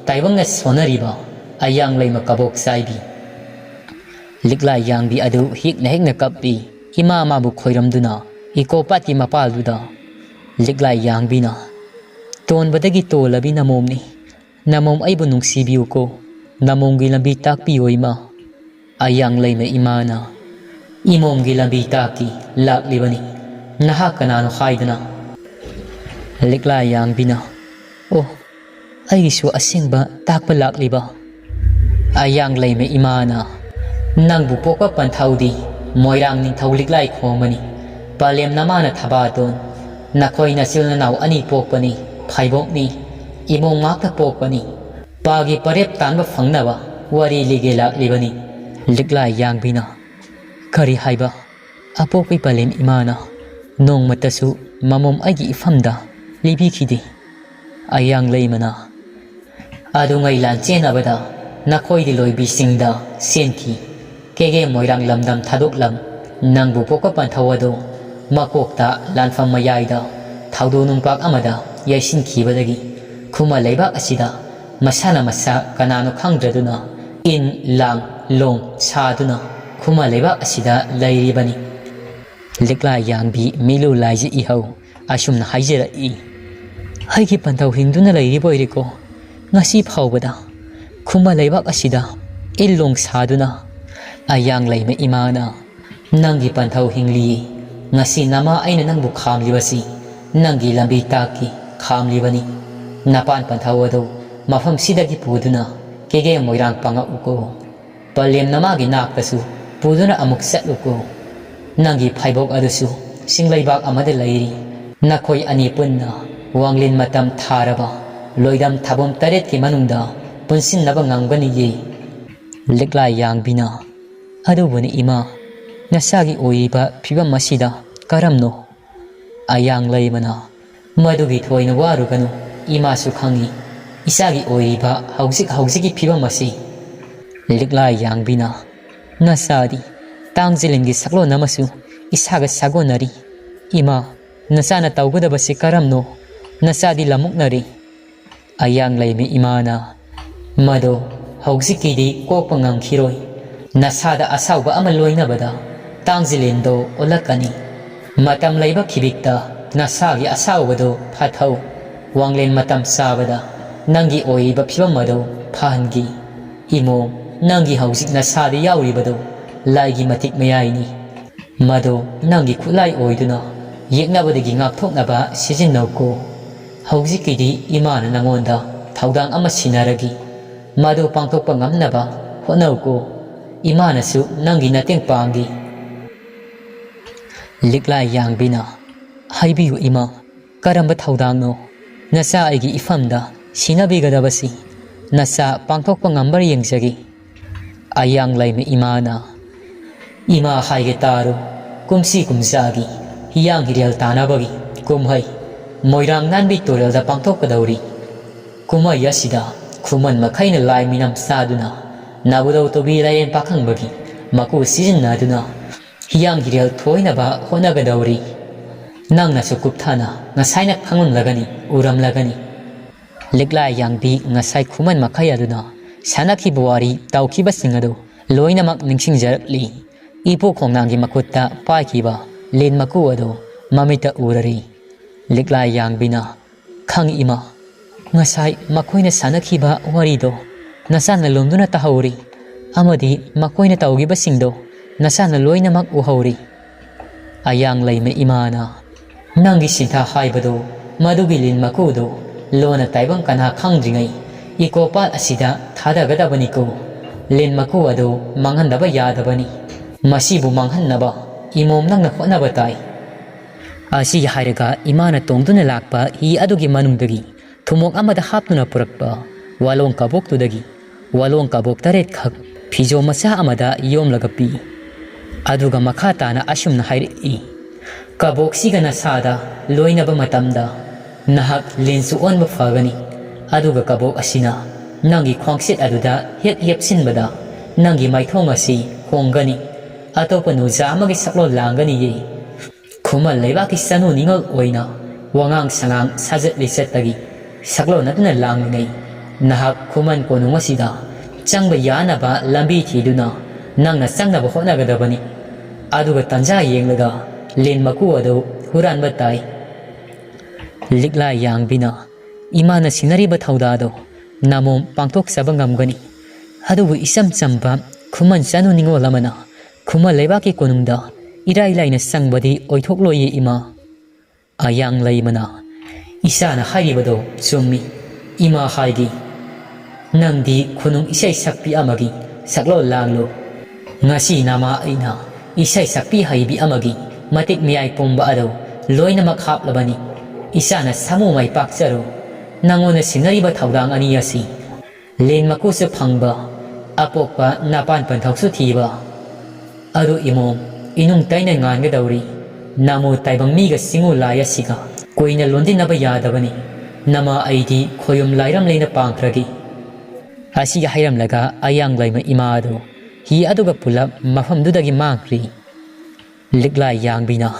ꯇꯥꯏꯕꯪꯅ ꯁꯣꯟꯅꯔꯤꯕ ꯑꯌꯥꯡ ꯂꯩꯃ ꯀꯕꯣꯛ ꯆꯥꯏꯕꯤ"꯫ ꯂꯤꯛꯂꯥꯏ ꯌꯥꯡꯕꯤ ꯑꯗꯨ ꯍꯤꯛꯅ ꯍꯤꯛꯅ ꯀꯞꯄꯤ꯫ ꯏꯃꯥ ꯃꯥꯕꯨ ꯈꯣꯏꯔꯝꯗꯨꯅ ꯏꯀꯣ ꯄꯥꯠꯀꯤ ꯃꯄꯥꯜꯗꯨꯗ ꯂꯤꯛꯂꯥꯏ ꯌꯥꯡꯕꯤꯅ, "ꯇꯣꯟꯕꯗꯒꯤ ꯇꯣꯜꯂꯕꯤ ꯅꯃꯣꯝꯅꯤ꯫ ꯅꯃꯣꯝ ꯑꯩꯕꯨ ꯅꯨꯡꯁꯤꯕꯤꯌꯨꯀꯣ꯫ ꯅꯃꯣꯝꯒꯤ ꯂꯝꯕꯤ ꯇꯥꯛꯄꯤꯌꯣ ꯏꯃꯥ"꯫ ꯑꯌꯥꯡ ꯂꯩꯃ ꯏꯃꯥꯅ, "ꯏꯃꯣꯝꯒꯤ ꯂꯝꯕꯤ ꯇꯥꯛꯀꯤ ꯂꯥꯛꯂꯤꯕꯅꯤ꯫ ꯅꯍꯥꯛ ꯀꯅꯥꯅꯣ ꯍꯥꯏꯗꯅ?" ꯂꯤꯛꯂꯥ ꯌꯥꯡꯕꯤꯅ, "ꯑꯣ, ꯑꯩꯒꯤꯁꯨ ꯑꯁꯦꯡꯕ ꯇꯥꯛꯄ ꯂꯥꯛꯂꯤꯕ"꯫ ꯑꯌꯥꯡ ꯂꯩꯃ ꯏꯃꯥꯅ, "ꯅꯪꯕꯨ ꯄꯣꯛꯄ ꯄꯟꯊꯧꯗꯤ ꯃꯣꯏꯔꯥꯡ ꯅꯤꯡꯊꯧ ꯂꯤꯛꯂꯥꯏ ꯈꯣꯝꯕꯅꯤ꯫ ꯄꯂꯦꯝ ꯅꯃꯥꯅ ꯊꯕꯥꯇꯣꯟ꯫ ꯅꯈꯣꯏ ꯅꯆꯤꯜ ꯅꯅꯥꯎ ꯑꯅꯤ ꯄꯣꯛꯄꯅꯤ꯫ ꯐꯥꯏꯕꯣꯛꯅꯤ꯫ ꯏꯃꯣꯝ ꯉꯥꯛꯇ ꯄꯣꯛꯄꯅꯤ꯫ ꯄꯥꯒꯤ ꯄꯔꯦꯞ ꯇꯥꯟꯕ ꯐꯪꯅꯕ ꯋꯥꯔꯤ ꯂꯤꯒꯦ ꯂꯥꯛꯂꯤꯕꯅꯤ"꯫ ꯂꯤꯛꯂꯥꯏ ꯌꯥꯡꯕꯤꯅ, "ꯀꯔꯤ ꯍꯥꯏꯕ? ꯑꯄꯣꯛꯄꯤ ꯄꯂꯦꯝ ꯏꯃꯥꯅ ꯅꯣꯡꯃꯇꯁꯨ ꯃꯃꯣꯝ ꯑꯩꯒꯤ ꯏꯐꯝꯗ ꯂꯤꯕꯤꯈꯤꯗꯦ"꯫ ꯑꯌꯥꯡ ꯂꯩꯃꯅ, "ꯑꯗꯨꯉꯩ ꯂꯥꯟ ꯆꯦꯟꯅꯕꯗ ꯅꯈꯣꯏꯗꯤ ꯂꯣꯏꯕꯤꯁꯤꯡꯗ ꯆꯦꯟꯈꯤ꯫ ꯀꯦꯒꯦ ꯃꯣꯏꯔꯥꯡ ꯂꯝꯗꯝ ꯊꯥꯗꯣꯛꯂꯝ꯫ ꯅꯪꯕꯨ ꯄꯣꯛꯄ ꯄꯟꯊꯧ ꯑꯗꯣ ꯃꯀꯣꯛꯇ ꯂꯥꯟꯐꯝ ꯃꯌꯥꯏꯗ ꯊꯧꯗꯣꯛ ꯅꯨꯡꯄꯥꯛ ꯑꯃꯗ ꯌꯩꯁꯤꯟꯈꯤꯕꯗꯒꯤ ꯈꯨꯃꯟ ꯂꯩꯕꯥꯛ ꯑꯁꯤꯗ ꯃꯁꯥꯅ ꯃꯁꯥ ꯀꯅꯥꯅꯣ ꯈꯪꯗ꯭ꯔꯗꯨꯅ ꯏꯟ ꯂꯥꯡ ꯂꯣꯡ ꯁꯥꯗꯨꯅ ꯈꯨꯃꯟ ꯂꯩꯕꯥꯛ ꯑꯁꯤꯗ ꯂꯩꯔꯤꯕꯅꯤ"꯫ ꯂꯤꯛꯂꯥ ꯌꯥꯡꯕꯤ ꯃꯤꯂꯨ ꯂꯥꯏꯖ ꯏꯍꯧ ꯑꯁꯨꯝꯅ ꯍꯥꯏꯖꯔꯛꯏ, "ꯑꯩꯒꯤ ꯄꯟꯊꯧ ꯍꯤꯡꯗꯨꯅ ꯂꯩꯔꯤꯕ ꯑꯣꯏꯔꯦꯀꯣ꯫ ꯉꯁꯤ ꯐꯥꯎꯕꯗ ꯈꯨꯃꯟ ꯂꯩꯕꯥꯛ ꯑꯁꯤꯗ ꯏꯜꯂꯣꯡ ꯁꯥꯗꯨꯅ ꯑꯌꯥꯡ ꯂꯩꯃ ꯏꯃꯥꯅ ꯅꯪꯒꯤ ꯄꯟꯊꯧ ꯍꯤꯡꯂꯤ꯫ ꯉꯁꯤ ꯅꯃꯥ ꯑꯩꯅ ꯅꯪꯕꯨ ꯈꯥꯝꯂꯤꯕꯁꯤ ꯅꯪꯒꯤ ꯂꯝꯕꯤ ꯇꯥꯛꯀꯤ ꯈꯥꯝꯂꯤꯕꯅꯤ꯫ ꯅꯄꯥꯟ ꯄꯟꯊꯧ ꯑꯗꯨ ꯃꯐꯝꯁꯤꯗꯒꯤ ꯄꯨꯗꯨꯅ ꯀꯦꯒꯦ ꯃꯣꯏꯔꯥꯡ ꯄꯥꯡꯉꯛꯎꯀꯣ"꯫ ꯄꯂꯦꯝ ꯅꯃꯥꯒꯤ ꯅꯥꯛꯇꯁꯨ ꯄꯨꯗꯨꯅ ꯑꯃꯨꯛ ꯆꯠꯂꯨꯀꯣ꯫ ꯅꯪꯒꯤ ꯐꯩꯕꯣꯛ ꯑꯗꯨꯁꯨ ꯆꯤꯡꯂꯩꯕꯥꯛ ꯑꯃꯗ ꯂꯩꯔꯤ꯫ ꯅꯈꯣꯏ ꯑꯅꯤ ꯄꯨꯟꯅ ꯋꯥꯡꯂꯦꯟ ꯃꯇꯝ ꯊꯥꯔꯕ ꯂꯣꯏꯗꯝ ꯊꯥꯕꯝ ꯇꯔꯦꯠꯀꯤ ꯃꯅꯨꯡꯗ ꯄꯨꯟꯁꯤꯟꯅꯕ ꯉꯝꯒꯅꯤꯌꯦ꯫ ꯂꯤꯛꯂꯥꯏ ꯌꯥꯡꯕꯤꯅ, "ꯑꯗꯨꯕꯨꯅꯤ ꯏꯃꯥ, ꯅꯆꯥꯒꯤ ꯑꯣꯏꯔꯤꯕ ꯐꯤꯕꯝ ꯑꯁꯤꯗ ꯀꯔꯝꯅꯣ?" ꯑꯌꯥꯡ ꯂꯩꯃꯅ, "ꯃꯗꯨꯒꯤ ꯊꯣꯏꯅ ꯋꯥꯔꯨꯒꯅꯨ, ꯏꯃꯥꯁꯨ ꯈꯪꯏ ꯏꯆꯥꯒꯤ ꯑꯣꯏꯔꯤꯕ ꯍꯧꯖꯤꯛ ꯍꯧꯖꯤꯛꯀꯤ ꯐꯤꯕꯝ ꯑꯁꯤ꯫" ꯂꯤꯛꯂꯥꯏ ꯌꯥꯡꯕꯤꯅ, "ꯅꯆꯥꯗꯤ ꯇꯥꯡꯖꯂꯦꯟꯒꯤ ꯁꯛꯂꯣꯟ ꯑꯃꯁꯨ ꯏꯁꯥꯒ ꯁꯥꯒꯣꯟꯅꯔꯤ꯫ ꯏꯃꯥ, ꯅꯆꯥꯅ ꯇꯧꯒꯗꯕꯁꯤ ꯀꯔꯝꯅꯣ? ꯅꯆꯥꯗꯤ ꯂꯝꯃꯨꯛꯅꯔꯤ꯫" ꯑꯌꯥꯡ ꯂꯩꯃ ꯏꯃꯥꯅ, "ꯃꯗꯣ ꯍꯧꯖꯤꯛꯀꯤꯗꯤ ꯀꯣꯛꯄ ꯉꯝꯈꯤꯔꯣꯏ꯫ ꯅꯁꯥꯗ ꯑꯁꯥꯎꯕ ꯑꯃ ꯂꯣꯏꯅꯕꯗ ꯇꯥꯡꯖꯂꯦꯟꯗꯣ ꯑꯣꯜꯂꯛꯀꯅꯤ꯫ ꯃꯇꯝ ꯂꯩꯕ ꯈꯤꯕꯤꯛꯇ ꯅꯁꯥꯒꯤ ꯑꯁꯥꯎꯕꯗꯣ ꯐꯥꯊꯧ꯫ ꯋꯥꯡꯂꯦꯟ ꯃꯇꯝ ꯆꯥꯕꯗ ꯅꯪꯒꯤ ꯑꯣꯏꯔꯤꯕ ꯐꯤꯕꯝ ꯑꯗꯣ ꯐꯍꯟꯒꯦ꯫ ꯏꯃꯣ, ꯅꯪꯒꯤ ꯍꯧꯖꯤꯛ ꯅꯁꯥꯗ ꯌꯥꯎꯔꯤꯕꯗꯣ ꯂꯥꯏꯒꯤ ꯃꯇꯤꯛ ꯃꯌꯥꯏꯅꯤ꯫ ꯃꯗꯣ ꯅꯪꯒꯤ ꯈꯨꯠꯂꯥꯏ ꯑꯣꯏꯗꯨꯅ ꯌꯦꯛꯅꯕꯗꯒꯤ ꯉꯥꯛꯊꯣꯛꯅꯕ ꯁꯤꯖꯤꯟꯅꯧꯀꯣ꯫ ꯍꯧꯖꯤꯛꯀꯤꯗꯤ ꯏꯃꯥꯅ ꯅꯉꯣꯟꯗ ꯊꯧꯗꯥꯡ ꯑꯃ ꯁꯤꯟꯅꯔꯒꯦ꯫ ꯃꯗꯨ ꯄꯥꯡꯊꯣꯛꯄ ꯉꯝꯅꯕ ꯍꯣꯠꯅꯧꯀꯣ꯫ ꯏꯃꯥꯅꯁꯨ ꯅꯪꯒꯤ ꯃꯇꯦꯡ ꯄꯥꯡꯒꯦ꯫" ꯂꯤꯛꯂꯥꯏ ꯌꯥꯡꯕꯤꯅ, "ꯍꯥꯏꯕꯤꯌꯨ ꯏꯃꯥ, ꯀꯔꯝꯕ ꯊꯧꯗꯥꯡꯅꯣ? ꯅꯆꯥ ꯑꯩꯒꯤ ꯏꯐꯝꯗ ꯁꯤꯟꯅꯕꯤꯒꯗꯕꯁꯤ ꯅꯆꯥ ꯄꯥꯡꯊꯣꯛꯄ ꯉꯝꯕ꯭ꯔꯥ ꯌꯦꯡꯖꯒꯦ꯫" ꯑꯌꯥꯡ ꯂꯩꯃ ꯏꯃꯥꯅ, "ꯏꯃꯥ ꯍꯥꯏꯒꯦ ꯇꯥꯔꯨ, ꯀꯨꯝꯁꯤ ꯀꯨꯝꯖꯥꯒꯤ ꯍꯤꯌꯥꯡ ꯍꯤꯔꯦꯜ ꯇꯥꯟꯅꯕꯒꯤ ꯀꯨꯝꯍꯩ ꯃꯣꯏꯔꯥꯡ ꯅꯥꯟꯕꯤ ꯇꯨꯔꯦꯜꯗ ꯄꯥꯡꯊꯣꯛꯀꯗꯧꯔꯤ꯫ ꯀꯨꯝꯍꯩ ꯑꯁꯤꯗ ꯈꯨꯃꯟ ꯃꯈꯩꯅ ꯂꯥꯏ ꯃꯤꯅꯝ ꯆꯥꯗꯨꯅ ꯅꯥꯕꯨꯗꯧ ꯇꯨꯕꯤ ꯂꯥꯏꯔꯦꯟ ꯄꯥꯈꯪꯕꯒꯤ ꯃꯀꯨ ꯁꯤꯖꯤꯟꯅꯗꯨꯅ ꯍꯤꯌꯥꯡ ꯍꯤꯔꯦꯜ ꯊꯣꯏꯅꯕ ꯍꯣꯠꯅꯒꯗꯧꯔꯤ꯫ ꯅꯪꯅꯁꯨ ꯀꯨꯞꯊꯅ ꯉꯁꯥꯏꯅ ꯈꯪꯂꯝꯂꯒꯅꯤ, ꯎꯔꯝꯂꯒꯅꯤ꯫" ꯂꯤꯛꯂꯥꯏ ꯌꯥꯡꯕꯤ ꯉꯁꯥꯏ ꯈꯨꯃꯟ ꯃꯈꯩ ꯑꯗꯨꯅ ꯁꯥꯟꯅꯈꯤꯕ ꯋꯥꯔꯤ ꯇꯧꯈꯤꯕꯁꯤꯡ ꯑꯗꯨ ꯂꯣꯏꯅꯃꯛ ꯅꯤꯡꯁꯤꯡꯖꯔꯛꯂꯤ꯫ ꯏꯄꯨ ꯈꯣꯡꯅꯥꯡꯒꯤ ꯃꯈꯨꯠꯇ ꯄꯥꯏꯈꯤꯕ ꯂꯤꯟ ꯃꯀꯨ ꯑꯗꯨ ꯃꯃꯤꯠꯇ ꯎꯔꯔꯤ꯫ ꯂꯤꯛꯂꯥꯏ ꯌꯥꯡꯕꯤꯅ, "ꯈꯪꯏ ꯏꯃꯥ, ꯉꯁꯥꯏ ꯃꯈꯣꯏꯅ ꯁꯥꯟꯅꯈꯤꯕ ꯋꯥꯔꯤꯗꯣ ꯅꯆꯥꯅ ꯂꯣꯝꯗꯨꯅ ꯇꯥꯍꯧꯔꯤ, ꯑꯃꯗꯤ ꯃꯈꯣꯏꯅ ꯇꯧꯈꯤꯕꯁꯤꯡꯗꯣ ꯅꯆꯥꯅ ꯂꯣꯏꯅꯃꯛ ꯎꯍꯧꯔꯤ꯫" ꯑꯌꯥꯡ ꯂꯩꯃ ꯏꯃꯥꯅ, "ꯅꯪꯒꯤ ꯁꯤꯟꯊꯥ ꯍꯥꯏꯕꯗꯨ ꯃꯗꯨꯒꯤ ꯂꯤꯟ ꯃꯀꯨꯗꯨ ꯂꯣꯟꯅ ꯇꯥꯏꯕꯪ ꯀꯅꯥ ꯈꯪꯗ꯭ꯔꯤꯉꯩ ꯏꯀꯣꯄꯥꯠ ꯑꯁꯤꯗ ꯊꯥꯗꯒꯗꯕꯅꯤꯀꯣ꯫ ꯂꯤꯟ ꯃꯀꯨ ꯑꯗꯨ ꯃꯥꯡꯍꯟꯗꯕ ꯌꯥꯗꯕꯅꯤ꯫ ꯃꯁꯤꯕꯨ ꯃꯥꯡꯍꯟꯅꯕ ꯏꯃꯣꯝ ꯅꯪꯅ ꯍꯣꯠꯅꯕ ꯇꯥꯏ꯫ ꯑꯁꯤ ꯍꯥꯏꯔꯒ ꯏꯃꯥꯅ ꯇꯣꯡꯗꯨꯅ ꯂꯥꯛꯄ ꯍꯤ ꯑꯗꯨꯒꯤ ꯃꯅꯨꯡꯗꯒꯤ ꯊꯨꯝꯃꯣꯛ ꯑꯃꯗ ꯍꯥꯞꯇꯨꯅ ꯄꯨꯔꯛꯄ ꯋꯥꯂꯣꯡ ꯀꯕꯣꯛꯇꯨꯗꯒꯤ ꯋꯥꯂꯣꯡ ꯀꯕꯣꯛ ꯇꯔꯦꯠꯈꯛ ꯐꯤꯖꯣ ꯃꯆꯥ ꯑꯃꯗ ꯌꯣꯝꯂꯒ ꯄꯤ꯫ ꯑꯗꯨꯒ ꯃꯈꯥ ꯇꯥꯅ ꯑꯁꯨꯝꯅ ꯍꯥꯏꯔꯛꯏ, "ꯀꯕꯣꯛꯁꯤꯒ ꯅꯁꯥꯗ ꯂꯣꯏꯅꯕ ꯃꯇꯝꯗ ꯅꯍꯥꯛ ꯂꯤꯟꯁꯨ ꯑꯣꯟꯕ ꯐꯒꯅꯤ꯫ ꯑꯗꯨꯒ ꯀꯕꯣꯛ ꯑꯁꯤꯅ ꯅꯪꯒꯤ ꯈ꯭ꯋꯥꯡꯁꯦꯠ ꯑꯗꯨꯗ ꯍꯦꯛ ꯌꯦꯞꯁꯤꯟꯕꯗ ꯅꯪꯒꯤ ꯃꯥꯏꯊꯣꯡ ꯑꯁꯤ ꯍꯣꯡꯒꯅꯤ꯫ ꯑꯇꯣꯞꯄ ꯅꯨꯖꯥ ꯑꯃꯒꯤ ꯁꯛꯂꯣꯟ ꯂꯥꯡꯒꯅꯤꯌꯦ꯫ ꯈꯨꯃꯟ ꯂꯩꯕꯥꯛꯀꯤ ꯆꯅꯨ ꯅꯤꯉꯣꯜ ꯑꯣꯏꯅ ꯋꯥꯉꯥꯡ ꯁꯉꯥꯡ ꯁꯥꯖꯠ ꯂꯤꯆꯠꯇꯒꯤ ꯁꯛꯂꯣꯟ ꯑꯗꯨꯅ ꯂꯥꯡꯂꯤꯉꯩ ꯅꯍꯥꯛ ꯈꯨꯃꯟ ꯀꯣꯅꯨꯡ ꯑꯁꯤꯗ ꯆꯪꯕ ꯌꯥꯅꯕ ꯂꯝꯕꯤ ꯊꯤꯗꯨꯅ ꯅꯪꯅ ꯆꯪꯅꯕ ꯍꯣꯠꯅꯒꯗꯕꯅꯤ꯫ ꯑꯗꯨꯒ ꯇꯟꯖꯥ ꯌꯦꯡꯂꯒ ꯂꯤꯟ ꯃꯀꯨ ꯑꯗꯨ ꯍꯨꯔꯥꯟꯕ ꯇꯥꯏ꯫" ꯂꯤꯛꯂꯥ ꯌꯥꯡꯕꯤꯅ ꯏꯃꯥꯅ ꯁꯤꯟꯅꯔꯤꯕ ꯊꯧꯗꯥꯗꯣ ꯅꯃꯣꯝ ꯄꯥꯡꯊꯣꯛꯆꯕ ꯉꯝꯒꯅꯤ꯫ ꯑꯗꯨꯕꯨ ꯏꯆꯝ ꯆꯝꯕ ꯈꯨꯃꯟ ꯆꯅꯨ ꯅꯤꯉꯣꯜ ꯑꯃꯅ ꯈꯨꯃꯟ ꯂꯩꯕꯥꯛꯀꯤ ꯀꯣꯅꯨꯡꯗ ꯏꯔꯥꯏ ꯂꯥꯏꯅ ꯆꯪꯕꯗꯤ ꯑꯣꯏꯊꯣꯛꯂꯣꯏꯌꯦ ꯏꯃꯥ꯫ ꯑꯌꯥꯡ ꯂꯩꯃꯅ, "ꯏꯆꯥꯅ ꯍꯥꯏꯔꯤꯕꯗꯣ ꯆꯨꯝꯃꯤ꯫ ꯏꯃꯥ ꯍꯥꯏꯒꯤ, ꯅꯪꯗꯤ ꯈꯨꯅꯨꯡ ꯏꯁꯩ ꯁꯛꯄꯤ ꯑꯃꯒꯤ ꯁꯛꯂꯣꯟ ꯂꯥꯡꯂꯨ꯫ ꯉꯁꯤ ꯅꯃꯥ ꯑꯩꯅ ꯏꯁꯩ ꯁꯛꯄꯤ ꯍꯩꯕꯤ ꯑꯃꯒꯤ ꯃꯇꯤꯛ ꯃꯌꯥꯏ ꯄꯨꯝꯕ ꯑꯗꯨ ꯂꯣꯏꯅꯃꯛ ꯍꯥꯞꯂꯕꯅꯤ꯫ ꯏꯆꯥꯅ ꯁꯥꯃꯨ ꯃꯥꯏ ꯄꯥꯛꯆꯔꯨ꯫ ꯅꯪꯉꯣꯟꯗ ꯁꯤꯟꯅꯔꯤꯕ ꯊꯧꯗꯥꯡ ꯑꯅꯤ ꯑꯁꯤ ꯂꯦꯟ ꯃꯀꯨꯁꯨ ꯐꯪꯕ ꯑꯄꯣꯛꯄ ꯅꯄꯥꯟ ꯄꯟꯊꯧꯁꯨ ꯊꯤꯕ꯫ ꯑꯗꯨ ꯏꯃꯣꯝ, ꯏꯅꯨꯡ ꯇꯩꯅ ꯉꯥꯟꯒꯗꯧꯔꯤ꯫ ꯅꯃꯣ ꯇꯥꯏꯕꯪ ꯃꯤꯒ ꯆꯤꯡꯉꯨ ꯂꯥꯏ ꯑꯁꯤꯒ ꯀꯨꯏꯅ ꯂꯣꯟꯗꯤꯟꯅꯕ ꯌꯥꯗꯕꯅꯤ꯫ ꯅꯃꯥ ꯑꯩꯗꯤ ꯈꯣꯌꯨꯝ ꯂꯥꯏꯔꯝ ꯂꯩꯅ ꯄꯥꯡꯈ꯭ꯔꯒꯦ꯫" ꯑꯁꯤ ꯍꯥꯏꯔꯝꯂꯒ ꯑꯌꯥꯡ ꯂꯩꯃ ꯏꯃꯥ ꯑꯗꯨ ꯍꯤ ꯑꯗꯨꯒ ꯄꯨꯂꯞ ꯃꯐꯝꯗꯨꯗꯒꯤ ꯃꯥꯡꯈ꯭ꯔꯤ꯫ ꯂꯤꯛꯂꯥ ꯌꯥꯡꯕꯤꯅ,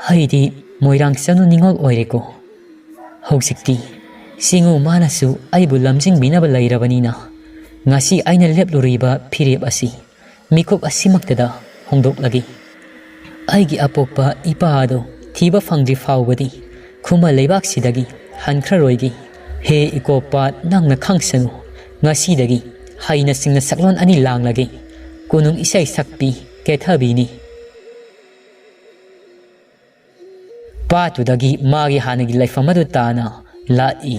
"ꯑꯩꯗꯤ ꯃꯣꯏꯔꯥꯡ ꯆꯅꯨ ꯅꯤꯉꯣꯜ ꯑꯣꯏꯔꯦꯀꯣ꯫ ꯍꯧꯖꯤꯛꯇꯤ ꯆꯤꯡꯉꯨ ꯃꯥꯅꯁꯨ ꯑꯩꯕꯨ ꯂꯝꯖꯤꯡꯕꯤꯅꯕ ꯂꯩꯔꯕꯅꯤꯅ ꯉꯁꯤ ꯑꯩꯅ ꯂꯦꯞꯂꯨꯔꯤꯕ ꯐꯤꯔꯦꯞ ꯑꯁꯤ ꯃꯤꯀꯨꯞ ꯑꯁꯤꯃꯛꯇꯗ ꯍꯣꯡꯗꯣꯛꯂꯒꯦ꯫ ꯑꯩꯒꯤ ꯑꯄꯣꯛꯄ ꯏꯄꯥ ꯑꯗꯨ ꯊꯤꯕ ꯐꯪꯗ꯭ꯔꯤ ꯐꯥꯎꯕꯗꯤ ꯈꯨꯃꯟ ꯂꯩꯕꯥꯛꯁꯤꯗꯒꯤ ꯍꯟꯈ꯭ꯔꯔꯣꯏꯒꯦ꯫ ꯍꯦ ꯏꯀꯣꯞꯄ, ꯅꯪꯅ ꯈꯪꯁꯅꯨ, ꯉꯁꯤꯗꯒꯤ ꯍꯩꯅ ꯁꯤꯡꯅ ꯁꯛꯂꯣꯟ ꯑꯅꯤ ꯂꯥꯡꯂꯒꯦ꯫ ꯀꯣꯅꯨꯡ ꯏꯁꯩ ꯁꯛꯄꯤ ꯀꯦꯊꯕꯤꯅꯤ꯫" ꯄꯥꯠꯇꯨꯗꯒꯤ ꯃꯥꯒꯤ ꯍꯥꯟꯅꯒꯤ ꯂꯩꯐꯝ ꯑꯗꯨ ꯇꯥꯅ ꯂꯥꯛꯏ꯫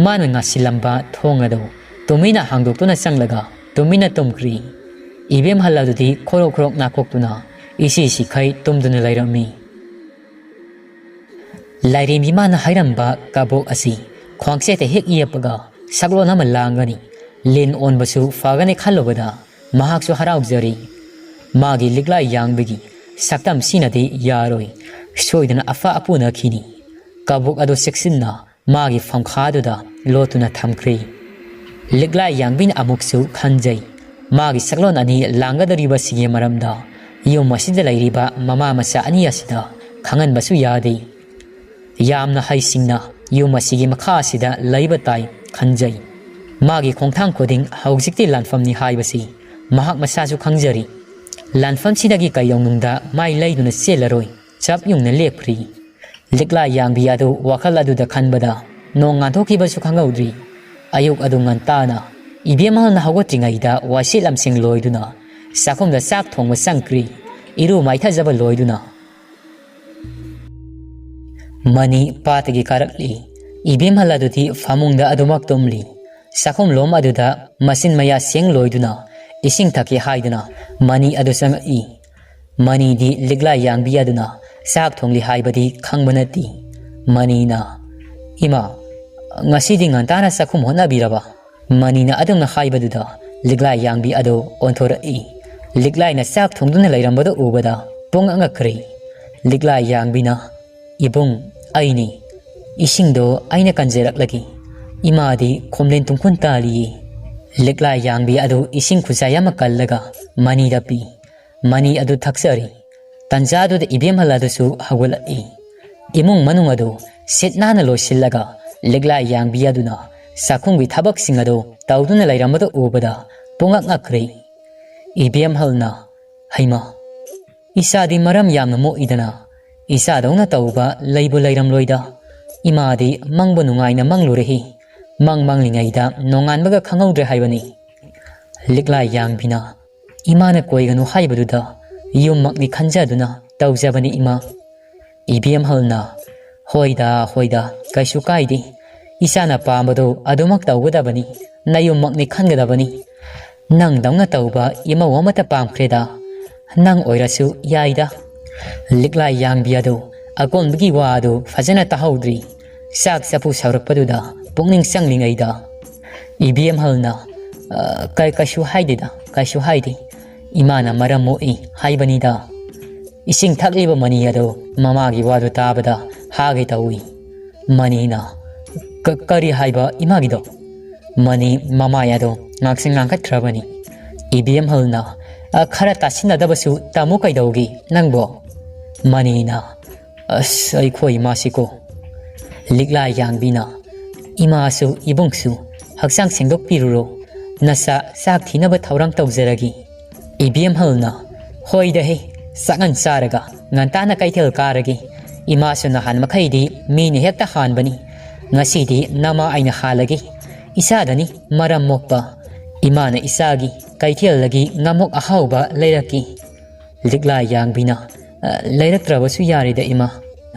ꯃꯥꯅ ꯉꯥꯁꯤꯜꯂꯝꯕ ꯊꯣꯡ ꯑꯗꯨ ꯇꯨꯃꯤꯟꯅ ꯍꯥꯡꯗꯣꯛꯇꯨꯅ ꯆꯪꯂꯒ ꯇꯨꯃꯤꯟꯅ ꯇꯨꯝꯈ꯭ꯔꯤ꯫ ꯏꯕꯦꯝꯍꯜ ꯑꯗꯨꯗꯤ ꯈꯣꯔꯣꯛ ꯈꯣꯔꯣꯛ ꯅꯥꯀꯣꯛꯇꯨꯅ ꯏꯁꯤ ꯁꯤꯈꯩ ꯇꯨꯝꯗꯨꯅ ꯂꯩꯔꯝꯃꯤ꯫ ꯂꯥꯏꯔꯦꯝꯕꯤ ꯃꯥꯅ ꯍꯥꯏꯔꯝꯕ ꯀꯕꯣꯛ ꯑꯁꯤ ꯈ꯭ꯋꯥꯡꯆꯦꯠꯇ ꯍꯦꯛ ꯌꯦꯞꯄꯒ ꯁꯛꯂꯣꯟ ꯑꯃ ꯂꯥꯡꯒꯅꯤ, ꯂꯤꯟ ꯑꯣꯟꯕꯁꯨ ꯐꯒꯅꯤ ꯈꯜꯂꯨꯕꯗ ꯃꯍꯥꯛꯁꯨ ꯍꯔꯥꯎꯖꯔꯤ꯫ ꯃꯥꯒꯤ ꯂꯤꯛꯂꯥꯏ ꯌꯥꯡꯕꯤꯒꯤ ꯁꯛꯇꯝꯁꯤꯅꯗꯤ ꯌꯥꯔꯣꯏ, ꯁꯣꯏꯗꯅ ꯑꯐ ꯑꯄꯨꯅꯈꯤꯅꯤ꯫ ꯀꯕꯣꯛ ꯑꯗꯨ ꯆꯦꯛꯁꯤꯟꯅ ꯃꯥꯒꯤ ꯐꯝꯈꯥꯗꯨꯗ ꯂꯣꯠꯇꯨꯅ ꯊꯝꯈ꯭ꯔꯤ꯫ ꯂꯤꯛꯂꯥꯏ ꯌꯥꯡꯕꯤꯅ ꯑꯃꯨꯛꯁꯨ ꯈꯟꯖꯩ, ꯃꯥꯒꯤ ꯁꯛꯂꯣꯟ ꯑꯅꯤ ꯂꯥꯡꯒꯗꯧꯔꯤꯕꯁꯤꯒꯤ ꯃꯔꯝꯗ ꯌꯨꯝ ꯑꯁꯤꯗ ꯂꯩꯔꯤꯕ ꯃꯃꯥ ꯃꯆꯥ ꯑꯅꯤ ꯑꯁꯤꯗ ꯈꯪꯍꯟꯕꯁꯨ ꯌꯥꯗꯦ꯫ ꯌꯥꯝꯅ ꯍꯩꯁꯤꯡꯅ ꯌꯨꯝ ꯑꯁꯤꯒꯤ ꯃꯈꯥ ꯑꯁꯤꯗ ꯂꯩꯕ ꯇꯥꯏ ꯈꯟꯖꯩ꯫ ꯃꯥꯒꯤ ꯈꯣꯡꯊꯥꯡ ꯈꯨꯗꯤꯡ ꯍꯧꯖꯤꯛꯇꯤ ꯂꯥꯟꯐꯝꯅꯤ ꯍꯥꯏꯕꯁꯤ ꯃꯍꯥꯛ ꯃꯁꯥꯁꯨ ꯈꯪꯖꯔꯤ꯫ ꯂꯥꯟꯐꯝꯁꯤꯗꯒꯤ ꯀꯩꯗꯧꯅꯨꯡꯗ ꯃꯥꯏ ꯂꯩꯗꯨꯅ ꯆꯦꯜꯂꯔꯣꯏ, ꯆꯞ ꯌꯨꯡꯅ ꯂꯦꯞꯈ꯭ꯔꯤ꯫ ꯂꯤꯛꯂꯥ ꯌꯥꯡꯕꯤ ꯑꯗꯨ ꯋꯥꯈꯜ ꯑꯗꯨꯗ ꯈꯟꯕꯗ ꯅꯣꯡ ꯉꯥꯟꯊꯣꯛꯈꯤꯕꯁꯨ ꯈꯪꯍꯧꯗ꯭ꯔꯤ꯫ ꯑꯌꯨꯛ ꯑꯗꯨ ꯉꯟꯇꯥꯅ ꯏꯕꯦꯝꯍꯜꯅ ꯍꯧꯒꯠꯇ꯭ꯔꯤꯉꯩꯗ ꯋꯥꯏꯁꯤꯠ ꯂꯝꯁꯤꯡ ꯂꯣꯏꯗꯨꯅ ꯆꯥꯛꯈꯨꯝꯗ ꯆꯥꯛ ꯊꯣꯡꯕ ꯆꯪꯈ꯭ꯔꯤ꯫ ꯏꯔꯨ ꯃꯥꯏꯊꯖꯕ ꯂꯣꯏꯗꯨꯅ ꯃꯅꯤ ꯄꯥꯠꯇꯒꯤ ꯀꯥꯔꯛꯂꯤ꯫ ꯏꯕꯦꯝꯍꯜ ꯑꯗꯨꯗꯤ ꯐꯃꯨꯡꯗ ꯑꯗꯨꯃꯛ ꯇꯨꯝꯂꯤ꯫ ꯆꯥꯛꯈꯨꯝꯂꯣꯝ ꯑꯗꯨꯗ ꯃꯆꯤꯟ ꯃꯌꯥ ꯁꯦꯡ ꯂꯣꯏꯗꯨꯅ ꯏꯁꯤꯡ ꯊꯛꯀꯦ ꯍꯥꯏꯗꯨꯅ ꯃꯅꯤ ꯑꯗꯨ ꯆꯪꯉꯛꯏ꯫ ꯃꯅꯤꯗꯤ ꯂꯤꯛꯂꯥ ꯌꯥꯡꯕꯤ ꯑꯗꯨꯅ ꯆꯥꯛ ꯊꯣꯡꯂꯤ ꯍꯥꯏꯕꯗꯤ ꯈꯪꯕ ꯅꯠꯇꯦ꯫ ꯃꯅꯤꯅ, "ꯏꯃꯥ, ꯉꯁꯤꯗꯤ ꯉꯟꯇꯥꯅ ꯆꯥꯛꯈꯨꯝ ꯍꯣꯠꯅꯕꯤꯔꯕ?" ꯃꯅꯤꯅ ꯑꯗꯨꯝꯅ ꯍꯥꯏꯕꯗꯨꯗ ꯂꯤꯛꯂꯥ ꯌꯥꯡꯕꯤ ꯑꯗꯨ ꯑꯣꯟꯊꯣꯔꯛꯏ꯫ ꯂꯤꯛꯂꯥꯏꯅ ꯆꯥꯛ ꯊꯣꯡꯗꯨꯅ ꯂꯩꯔꯝꯕꯗꯨ ꯎꯕꯗ ꯄꯨꯡꯉꯛ ꯉꯛꯈ꯭ꯔꯦ꯫ ꯂꯤꯛꯂꯥ ꯌꯥꯡꯕꯤꯅ, "ꯏꯕꯨꯡ, ꯑꯩꯅꯤ꯫ ꯏꯁꯤꯡꯗꯣ ꯑꯩꯅ ꯀꯟꯖꯔꯛꯂꯒꯦ꯫ ꯏꯃꯥꯗꯤ ꯈꯣꯝꯂꯦꯟ ꯇꯨꯡꯈꯨꯟ ꯇꯥꯔꯤꯌꯦ꯫" ꯂꯤꯛꯂꯥ ꯌꯥꯡꯕꯤ ꯑꯗꯨ ꯏꯁꯤꯡ ꯈꯨꯖꯥꯏ ꯑꯃ ꯀꯜꯂꯒ ꯃꯅꯤꯗ ꯄꯤ꯫ ꯃꯅꯤ ꯑꯗꯨ ꯊꯛꯆꯔꯤ꯫ ꯇꯟꯖꯥꯗꯨꯗ ꯏꯕꯦꯝꯍꯜ ꯑꯗꯨꯁꯨ ꯍꯧꯒꯠꯂꯛꯏ꯫ ꯏꯃꯨꯡ ꯃꯅꯨꯡ ꯑꯗꯨ ꯁꯤꯠ ꯅꯥꯟꯅ ꯂꯣꯏꯁꯤꯜꯂꯒ ꯂꯤꯛꯂꯥ ꯌꯥꯡꯕꯤ ꯑꯗꯨꯅ ꯆꯥꯛꯈꯨꯝꯒꯤ ꯊꯕꯛꯁꯤꯡ ꯑꯗꯨ ꯇꯧꯗꯨꯅ ꯂꯩꯔꯝꯕꯗꯨ ꯎꯕꯗ ꯄꯨꯡꯉꯛ ꯉꯛꯈ꯭ꯔꯦ꯫ ꯏꯕꯦꯝꯍꯜꯅ, "ꯍꯩꯃꯥ, ꯏꯆꯥꯗꯤ ꯃꯔꯝ ꯌꯥꯝꯅ ꯃꯣꯛꯏꯗꯅ, ꯏꯆꯥꯗꯧꯅ ꯇꯧꯕ ꯂꯩꯕꯨ ꯂꯩꯔꯝꯂꯣꯏꯗ꯫ ꯏꯃꯥꯗꯤ ꯃꯪꯕꯨ ꯅꯨꯡꯉꯥꯏꯅ ꯃꯪꯂꯨꯔꯦꯍꯦ꯫ ꯃꯪ ꯃꯪꯂꯤꯉꯩꯗ ꯅꯣꯡꯉꯥꯟꯕꯒ ꯈꯪꯍꯧꯗ꯭ꯔꯦ ꯍꯥꯏꯕꯅꯤ꯫" ꯂꯤꯛꯂꯥ ꯌꯥꯡꯕꯤꯅ, "ꯏꯃꯥꯅ ꯀꯣꯏꯒꯅꯨ ꯍꯥꯏꯕꯗꯨꯗ ꯌꯨꯝꯃꯛꯅꯤ ꯈꯟꯖꯗꯨꯅ ꯇꯧꯖꯕꯅꯤ ꯏꯃꯥ꯫" ꯏꯕꯦꯝꯍꯜꯅ, "ꯍꯣꯏꯗ, ꯍꯣꯏꯗ, ꯀꯩꯁꯨ ꯀꯥꯏꯗꯦ꯫ ꯏꯆꯥꯅ ꯄꯥꯝꯕꯗꯣ ꯑꯗꯨꯃꯛ ꯇꯧꯒꯗꯕꯅꯤ, ꯅꯌꯨꯝꯃꯛꯅꯤ ꯈꯟꯒꯗꯕꯅꯤ꯫ "ꯅꯪꯗꯧꯅ ꯇꯧꯕ ꯏꯃꯧ ꯑꯃꯠꯇ ꯄꯥꯝꯈ꯭ꯔꯦꯗ꯫ ꯅꯪ ꯑꯣꯏꯔꯁꯨ ꯌꯥꯏꯗ꯫" ꯂꯤꯛꯂꯥꯏ ꯌꯥꯡꯕꯤ ꯑꯗꯨ ꯑꯀꯣꯟꯕꯒꯤ ꯋꯥ ꯑꯗꯨ ꯐꯖꯅ ꯇꯥꯍꯧꯗ꯭ꯔꯤ꯫ ꯆꯥꯛ ꯆꯐꯨ ꯁꯧꯔꯛꯄꯗꯨꯗ ꯄꯨꯛꯅꯤꯡ ꯆꯪꯂꯤꯉꯩꯗ ꯏꯕꯦꯝꯍꯜꯅ, "ꯑ, ꯀ-, ꯀꯩꯁꯨ ꯍꯥꯏꯗꯦꯗ, ꯀꯩꯁꯨ ꯍꯥꯏꯗꯦ꯫ ꯏꯃꯥꯅ ꯃꯔꯝ ꯃꯣꯛꯏ ꯍꯥꯏꯕꯅꯤꯗ꯫ ꯏꯁꯤꯡ ꯊꯛꯂꯤꯕ ꯃꯅꯤ ꯑꯗꯨ ꯃꯃꯥꯒꯤ ꯋꯥꯗꯨ ꯇꯥꯕꯗ ꯍꯥꯒꯦ ꯇꯧꯏ꯫" ꯃꯅꯤꯅ, "ꯀ-, ꯀꯔꯤ ꯍꯥꯏꯕ ꯏꯃꯥꯒꯤꯗꯣ?" ꯃꯅꯤ ꯃꯃꯥꯏ ꯑꯗꯨ ꯉꯥꯛꯁꯪ ꯉꯥꯡꯈꯠꯈ꯭ꯔꯕꯅꯤ꯫ ꯏꯕꯦꯝꯍꯜꯅ, "ꯑ, ꯈꯔ ꯇꯥꯁꯤꯟꯅꯗꯕꯁꯨ ꯇꯝꯃꯨ ꯀꯩꯗꯧꯒꯦ ꯅꯪꯕꯣ?" ꯃꯅꯤꯅ, "ꯑꯁ, ꯑꯩꯈꯣꯏ ꯏꯃꯥꯁꯤꯀꯣ꯫" ꯂꯤꯛꯂꯥ ꯌꯥꯡꯕꯤꯅ, "ꯏꯃꯥꯁꯨ ꯏꯕꯨꯡꯁꯨ ꯍꯛꯆꯥꯡ ꯁꯦꯡꯗꯣꯛꯄꯤꯔꯨꯔꯣ꯫ ꯅꯁꯥ ꯆꯥꯛ ꯊꯤꯅꯕ ꯊꯧꯔꯥꯡ ꯇꯧꯖꯔꯒꯦ꯫" ꯏꯕꯦꯝꯍꯜꯅ, "ꯍꯣꯏꯗ ꯍꯦ, ꯆꯥꯛꯉꯟ ꯆꯥꯔꯒ ꯉꯟꯇꯥꯅ ꯀꯩꯊꯦꯜ ꯀꯥꯔꯒꯦ꯫ ꯏꯃꯥꯁꯨ ꯅꯍꯥꯟ ꯃꯈꯩꯗꯤ ꯃꯤꯅ ꯍꯦꯛꯇ ꯍꯥꯟꯕꯅꯤ꯫ ꯉꯁꯤꯗꯤ ꯅꯃꯥ ꯑꯩꯅ ꯍꯥꯜꯂꯒꯦ꯫ ꯏꯆꯥꯗꯅꯤ ꯃꯔꯝ ꯃꯣꯛꯄ꯫ ꯏꯃꯥꯅ ꯏꯆꯥꯒꯤ ꯀꯩꯊꯦꯜꯗꯒꯤ ꯉꯥꯃꯣꯛ ꯑꯍꯥꯎꯕ ꯂꯩꯔꯛꯀꯦ꯫" ꯂꯤꯛꯂꯥ ꯌꯥꯡꯕꯤꯅ, "ꯑ, ꯂꯩꯔꯛꯇ꯭ꯔꯕꯁꯨ ꯌꯥꯔꯦꯗ, ꯏꯃꯥ꯫"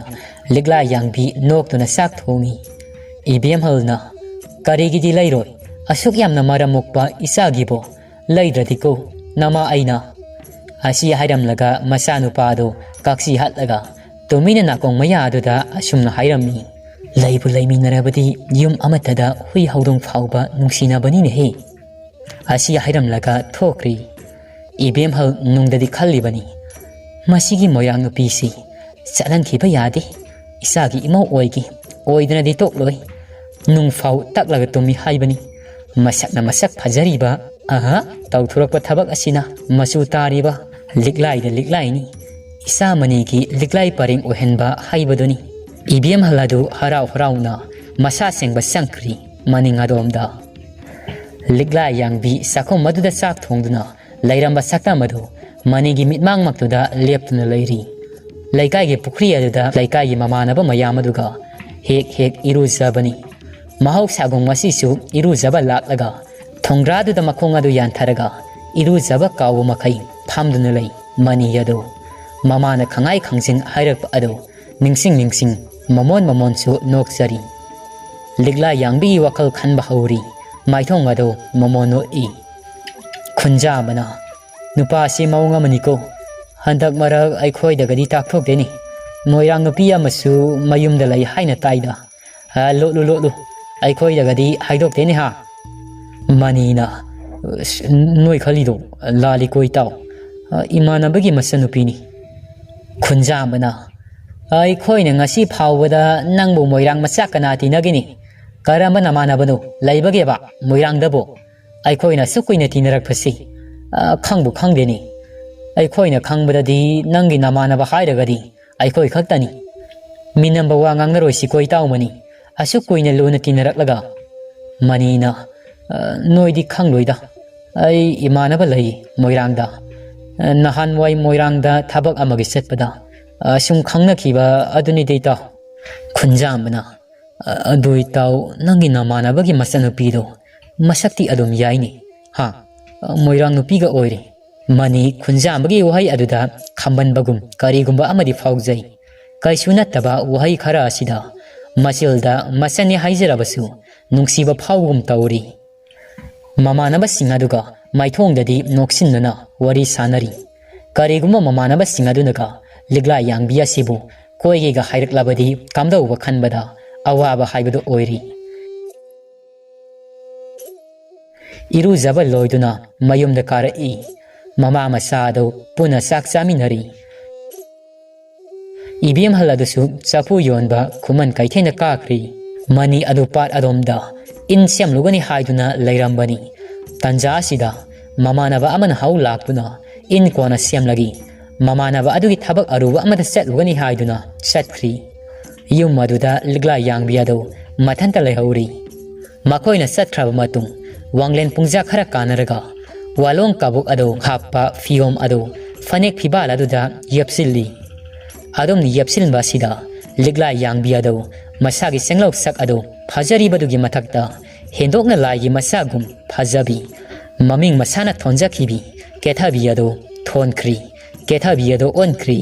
ꯂꯤꯛꯂꯥ ꯌꯥꯡꯕꯤ ꯅꯣꯛꯇꯨꯅ ꯆꯥꯛ ꯊꯣꯡꯏ꯫ ꯏꯕꯦꯝꯍꯜꯅ, "ꯀꯔꯤꯒꯤꯗꯤ ꯂꯩꯔꯣꯏ? ꯑꯁꯨꯛ ꯌꯥꯝꯅ ꯃꯔꯝ ꯃꯣꯛꯄ ꯏꯆꯥꯒꯤꯕꯣ? ꯂꯩꯗ꯭ꯔꯗꯤꯀꯣ, ꯅꯃꯥ ꯑꯩꯅ꯫" ꯑꯁꯤ ꯍꯥꯏꯔꯝꯂꯒ ꯃꯆꯥꯅꯨꯄꯥꯗꯨ ꯀꯥꯛꯁꯤ ꯍꯥꯠꯂꯒ ꯇꯨꯃꯤꯟꯅ ꯅꯥꯀꯣꯡ ꯃꯌꯥ ꯑꯗꯨꯗ ꯑꯁꯨꯝꯅ ꯍꯥꯏꯔꯝꯃꯤ, "ꯂꯩꯕꯨ ꯂꯩꯃꯤꯟꯅꯔꯕꯗꯤ ꯌꯨꯝ ꯑꯃꯠꯇꯗ ꯍꯨꯏ ꯍꯧꯗꯣꯡ ꯐꯥꯎꯕ ꯅꯨꯡꯁꯤꯅꯕꯅꯤꯅꯦꯍꯦ꯫" ꯑꯁꯤ ꯍꯥꯏꯔꯝꯂꯒ ꯊꯣꯛꯈ꯭ꯔꯤ꯫ ꯏꯕꯦꯝꯍꯜ ꯅꯨꯡꯗꯗꯤ ꯈꯜꯂꯤꯕꯅꯤ, "ꯃꯁꯤꯒꯤ ꯃꯣꯏꯔꯥꯡ ꯅꯨꯄꯤꯁꯤ ꯆꯠꯍꯟꯈꯤꯕ ꯌꯥꯗꯦ꯫ ꯏꯆꯥꯒꯤ ꯏꯃꯧ ꯑꯣꯏꯒꯦ, ꯑꯣꯏꯗꯅꯗꯤ ꯇꯣꯛꯂꯣꯏ꯫ ꯅꯨꯡꯐꯥꯎ ꯇꯛꯂꯒ ꯇꯨꯝꯃꯤ ꯍꯥꯏꯕꯅꯤ꯫ ꯃꯁꯛꯅ ꯃꯁꯛ ꯐꯖꯔꯤꯕ, ꯑꯍ, ꯇꯧꯊꯣꯔꯛꯄ ꯊꯕꯛ ꯑꯁꯤꯅ ꯃꯆꯨ ꯇꯥꯔꯤꯕ꯫ ꯂꯤꯛꯂꯥꯏꯗ ꯂꯤꯛꯂꯥꯏꯅꯤ꯫ ꯏꯆꯥ ꯃꯅꯤꯒꯤ ꯂꯤꯛꯂꯥꯏ ꯄꯔꯦꯡ ꯑꯣꯏꯍꯟꯕ ꯍꯥꯏꯕꯗꯨꯅꯤ꯫" ꯏꯕꯦꯝꯍꯜ ꯑꯗꯨ ꯍꯔꯥꯎ ꯍꯔꯥꯎꯅ ꯃꯁꯥ ꯁꯦꯡꯕ ꯆꯪꯈ꯭ꯔꯤ ꯃꯅꯤꯡ ꯑꯗꯣꯝꯗ꯫ ꯂꯤꯛꯂꯥ ꯌꯥꯡꯕꯤ ꯆꯥꯛꯈꯨꯝ ꯑꯗꯨꯗ ꯆꯥꯛ ꯊꯣꯡꯗꯨꯅ ꯂꯩꯔꯝꯕ ꯁꯛꯇꯝ ꯑꯗꯨ ꯃꯅꯤꯒꯤ ꯃꯤꯠꯃꯥꯡꯃꯛꯇꯨꯗ ꯂꯦꯞꯇꯨꯅ ꯂꯩꯔꯤ꯫ ꯂꯩꯀꯥꯏꯒꯤ ꯄꯨꯈ꯭ꯔꯤ ꯑꯗꯨꯗ ꯂꯩꯀꯥꯏꯒꯤ ꯃꯃꯥꯟꯅꯕ ꯃꯌꯥꯝ ꯑꯗꯨꯒ ꯍꯦꯛ ꯍꯦꯛ ꯏꯔꯨꯖꯕꯅꯤ꯫ ꯃꯍꯧꯁꯥꯒꯨꯝ ꯉꯁꯤꯁꯨ ꯏꯔꯨꯖꯕ ꯂꯥꯛꯂꯒ ꯊꯣꯡꯒ꯭ꯔꯥꯗꯨꯗ ꯃꯈꯣꯡ ꯑꯗꯨ ꯌꯥꯟꯊꯔꯒ ꯏꯔꯨꯖꯕ ꯀꯥꯎꯕ ꯃꯈꯩ ꯐꯝꯗꯨꯅ ꯂꯩ ꯃꯅꯤ ꯑꯗꯨ꯫ ꯃꯃꯥꯅ ꯈꯪꯉꯥꯏ ꯈꯪꯖꯤꯟ ꯍꯥꯏꯔꯛꯄ ꯑꯗꯨ ꯅꯤꯡꯁꯤꯡ ꯅꯤꯡꯁꯤꯡ ꯃꯃꯣꯟ ꯃꯃꯣꯟꯁꯨ ꯅꯣꯛꯆꯔꯤ꯫ ꯂꯤꯛꯂꯥ ꯌꯥꯡꯕꯤꯒꯤ ꯋꯥꯈꯜ ꯈꯟꯕ ꯍꯧꯔꯤ꯫ ꯃꯥꯏꯊꯣꯡ ꯑꯗꯨ ꯃꯃꯣꯟ ꯅꯣꯛꯏ꯫ ꯈꯨꯟꯖꯥꯝꯕꯅ, "ꯅꯨꯄꯥꯁꯤ ꯃꯑꯣꯡ ꯑꯃꯅꯤꯀꯣ꯫ ꯍꯟꯗꯛ ꯃꯔꯛ ꯑꯩꯈꯣꯏꯗꯒꯗꯤ ꯇꯥꯛꯊꯣꯛꯇꯦꯅꯦ꯫ ꯃꯣꯏꯔꯥꯡ ꯅꯨꯄꯤ ꯑꯃꯁꯨ ꯃꯌꯨꯝꯗ ꯂꯩ ꯍꯥꯏꯅ ꯇꯥꯏꯗ꯫ ꯑ, ꯂꯣꯠꯂꯨ, ꯂꯣꯠꯂꯨ꯫ ꯑꯩꯈꯣꯏꯗꯒꯗꯤ ꯍꯥꯏꯗꯣꯛꯇꯦꯅꯦ ꯍꯥ?" ꯃꯅꯤꯅ, "ꯑꯁ, ꯅꯣꯏ ꯈꯜꯂꯤꯗꯣ ꯂꯥꯜꯂꯤꯀꯣ ꯏꯇꯥꯎ꯫ ꯑ, ꯏꯃꯥꯟꯅꯕꯒꯤ ꯃꯆꯟꯅꯨꯄꯤꯅꯤ꯫" ꯈꯨꯟꯖꯥꯝꯕꯅ, "ꯑꯩꯈꯣꯏꯅ ꯉꯁꯤ ꯐꯥꯎꯕꯗ ꯅꯪꯕꯨ ꯃꯣꯏꯔꯥꯡ ꯃꯆꯥ ꯀꯅꯥ ꯇꯤꯟꯅꯒꯅꯤ? ꯀꯔꯝꯕ ꯅꯃꯥꯟꯅꯕꯅꯣ ꯂꯩꯕꯒꯦꯕ ꯃꯣꯏꯔꯥꯡꯗꯕꯨ? ꯑꯩꯈꯣꯏꯅ ꯑꯁꯨꯛ ꯀꯨꯏꯅ ꯇꯤꯟꯅꯔꯛꯄꯁꯤ, ꯑ, ꯈꯪꯕꯨ ꯈꯪꯗꯦꯅꯦ꯫ ꯑꯩꯈꯣꯏꯅ ꯈꯪꯕꯗꯗꯤ ꯅꯪꯒꯤ ꯅꯃꯥꯟꯅꯕ ꯍꯥꯏꯔꯒꯗꯤ ꯑꯩꯈꯣꯏ ꯈꯛꯇꯅꯤ꯫ ꯃꯤꯅꯝꯕ ꯋꯥ ꯉꯥꯡꯅꯔꯣꯏꯁꯤꯀꯣ ꯏꯇꯥꯎ ꯃꯅꯤ꯫ ꯑꯁꯨꯛ ꯀꯨꯏꯅ ꯂꯨꯅ ꯇꯤꯟꯅꯔꯛꯂꯒ꯫" ꯃꯅꯤꯅ, "ꯑ, ꯅꯣꯏꯗꯤ ꯈꯪꯂꯣꯏꯗ꯫ ꯑꯩ ꯏꯃꯥꯟꯅꯕ ꯂꯩ ꯃꯣꯏꯔꯥꯡꯗ꯫ ꯑ, ꯅꯍꯥꯟꯋꯥꯏ ꯃꯣꯏꯔꯥꯡꯗ ꯊꯕꯛ ꯑꯃꯒꯤ ꯆꯠꯄꯗ, ꯑ, ꯁꯨꯝ ꯈꯪꯅꯈꯤꯕ ꯑꯗꯨꯅꯤꯗ ꯏꯇꯥꯎ꯫" ꯈꯨꯟꯖꯥꯝꯕꯅ, "ꯑ, ꯑꯗꯨ ꯏꯇꯥꯎ, ꯅꯪꯒꯤ ꯅꯃꯥꯟꯅꯕꯒꯤ ꯃꯆꯟꯅꯨꯄꯤꯗꯣ ꯃꯁꯛꯇꯤ ꯑꯗꯨꯝ ꯌꯥꯏꯅꯦ꯫ ꯍꯥ? ꯑ, ꯃꯣꯏꯔꯥꯡ ꯅꯨꯄꯤꯒ ꯑꯣꯏꯔꯦ꯫" ꯃꯅꯤ ꯈꯨꯟꯖꯥꯝꯕꯒꯤ ꯋꯥꯍꯩ ꯑꯗꯨꯗ ꯈꯝꯕꯟꯕꯒꯨꯝ ꯀꯔꯤꯒꯨꯝꯕ ꯑꯃꯗꯤ ꯐꯥꯎꯖꯩ꯫ ꯀꯩꯁꯨ ꯅꯠꯇꯕ ꯋꯥꯍꯩ ꯈꯔ ꯑꯁꯤꯗ ꯃꯆꯤꯜꯗ ꯃꯆꯟꯅꯤ ꯍꯥꯏꯖꯔꯕꯁꯨ ꯅꯨꯡꯁꯤꯕ ꯐꯥꯎꯕꯒꯨꯝ ꯇꯧꯔꯤ꯫ ꯃꯃꯥꯟꯅꯕꯁꯤꯡ ꯑꯗꯨꯒ ꯃꯥꯏꯊꯣꯡꯗꯗꯤ ꯅꯣꯛꯁꯤꯟꯅꯅ ꯋꯥꯔꯤ ꯁꯥꯅꯔꯤ꯫ ꯀꯔꯤꯒꯨꯝꯕ ꯃꯃꯥꯟꯅꯕꯁꯤꯡ ꯑꯗꯨꯅꯒ ꯂꯤꯛꯂꯥ ꯌꯥꯡꯕꯤ ꯑꯁꯤꯕꯨ ꯀꯣꯏꯒꯦꯒ ꯍꯥꯏꯔꯛꯂꯕꯗꯤ ꯀꯝꯗꯧꯕ ꯈꯟꯕꯗ ꯑꯋꯥꯕ ꯍꯥꯏꯕꯗꯨ ꯑꯣꯏꯔꯤ꯫ ꯏꯔꯨꯖꯕ ꯂꯣꯏꯗꯨꯅ ꯃꯌꯨꯝꯗ ꯀꯥꯔꯛꯏ꯫ ꯃꯃꯥ ꯃꯆꯥ ꯑꯗꯨ ꯄꯨꯟꯅ ꯆꯥꯛ ꯆꯥꯃꯤꯟꯅꯔꯤ꯫ ꯏꯕꯦꯝꯍꯜ ꯑꯗꯨꯁꯨ ꯆꯐꯨ ꯌꯣꯟꯕ ꯈꯨꯃꯟ ꯀꯩꯊꯦꯜꯗ ꯀꯥꯈ꯭ꯔꯤ꯫ ꯃꯅꯤ ꯑꯗꯨ ꯄꯥꯠ ꯑꯗꯣꯝꯗ ꯏꯟ ꯁꯦꯝꯂꯨꯒꯅꯤ ꯍꯥꯏꯗꯨꯅ ꯂꯩꯔꯝꯕꯅꯤ꯫ ꯇꯟꯖꯥ ꯑꯁꯤꯗ ꯃꯃꯥꯟꯅꯕ ꯑꯃꯅ ꯍꯧ ꯂꯥꯛꯇꯨꯅ ꯏꯟ ꯀꯣꯟꯅ ꯁꯦꯝꯂꯒꯦ, ꯃꯃꯥꯟꯅꯕ ꯑꯗꯨꯒꯤ ꯊꯕꯛ ꯑꯔꯨꯕ ꯑꯃꯗ ꯆꯠꯂꯨꯒꯅꯤ ꯍꯥꯏꯗꯨꯅ ꯆꯠꯈ꯭ꯔꯤ꯫ ꯌꯨꯝ ꯑꯗꯨꯗ ꯂꯤꯛꯂꯥ ꯌꯥꯡꯕꯤ ꯑꯗꯨ ꯃꯊꯟꯇ ꯂꯩꯍꯧꯔꯤ꯫ ꯃꯈꯣꯏꯅ ꯆꯠꯈ꯭ꯔꯕ ꯃꯇꯨꯡ ꯋꯥꯡꯂꯦꯟ ꯄꯨꯡꯖꯥ ꯈꯔ ꯀꯥꯟꯅꯔꯒ ꯋꯥꯂꯣꯡ ꯀꯕꯣꯛ ꯑꯗꯨ ꯍꯥꯞꯄ ꯐꯤꯌꯣꯝ ꯑꯗꯨ ꯐꯅꯦꯛ ꯐꯤꯕꯥꯜ ꯑꯗꯨꯗ ꯌꯦꯞꯁꯤꯜꯂꯤ꯫ ꯑꯗꯨꯝ ꯌꯦꯞꯁꯤꯟꯕ ꯑꯁꯤꯗ ꯂꯤꯛꯂꯥ ꯌꯥꯡꯕꯤ ꯑꯗꯨ ꯃꯁꯥꯒꯤ ꯆꯦꯡꯂꯧ ꯁꯛ ꯑꯗꯨ ꯐꯖꯔꯤꯕꯗꯨꯒꯤ ꯃꯊꯛꯇ ꯍꯦꯟꯗꯣꯛꯅ ꯂꯥꯏꯒꯤ ꯃꯆꯥꯒꯨꯝ ꯐꯖꯕꯤ, ꯃꯃꯤꯡ ꯃꯁꯥꯅ ꯊꯣꯟꯖꯈꯤꯕꯤ ꯀꯦꯊꯕꯤ ꯑꯗꯨ ꯊꯣꯟꯈ꯭ꯔꯤ꯫ ꯀꯦꯊꯕꯤ ꯑꯗꯨ ꯑꯣꯟꯈ꯭ꯔꯤ꯫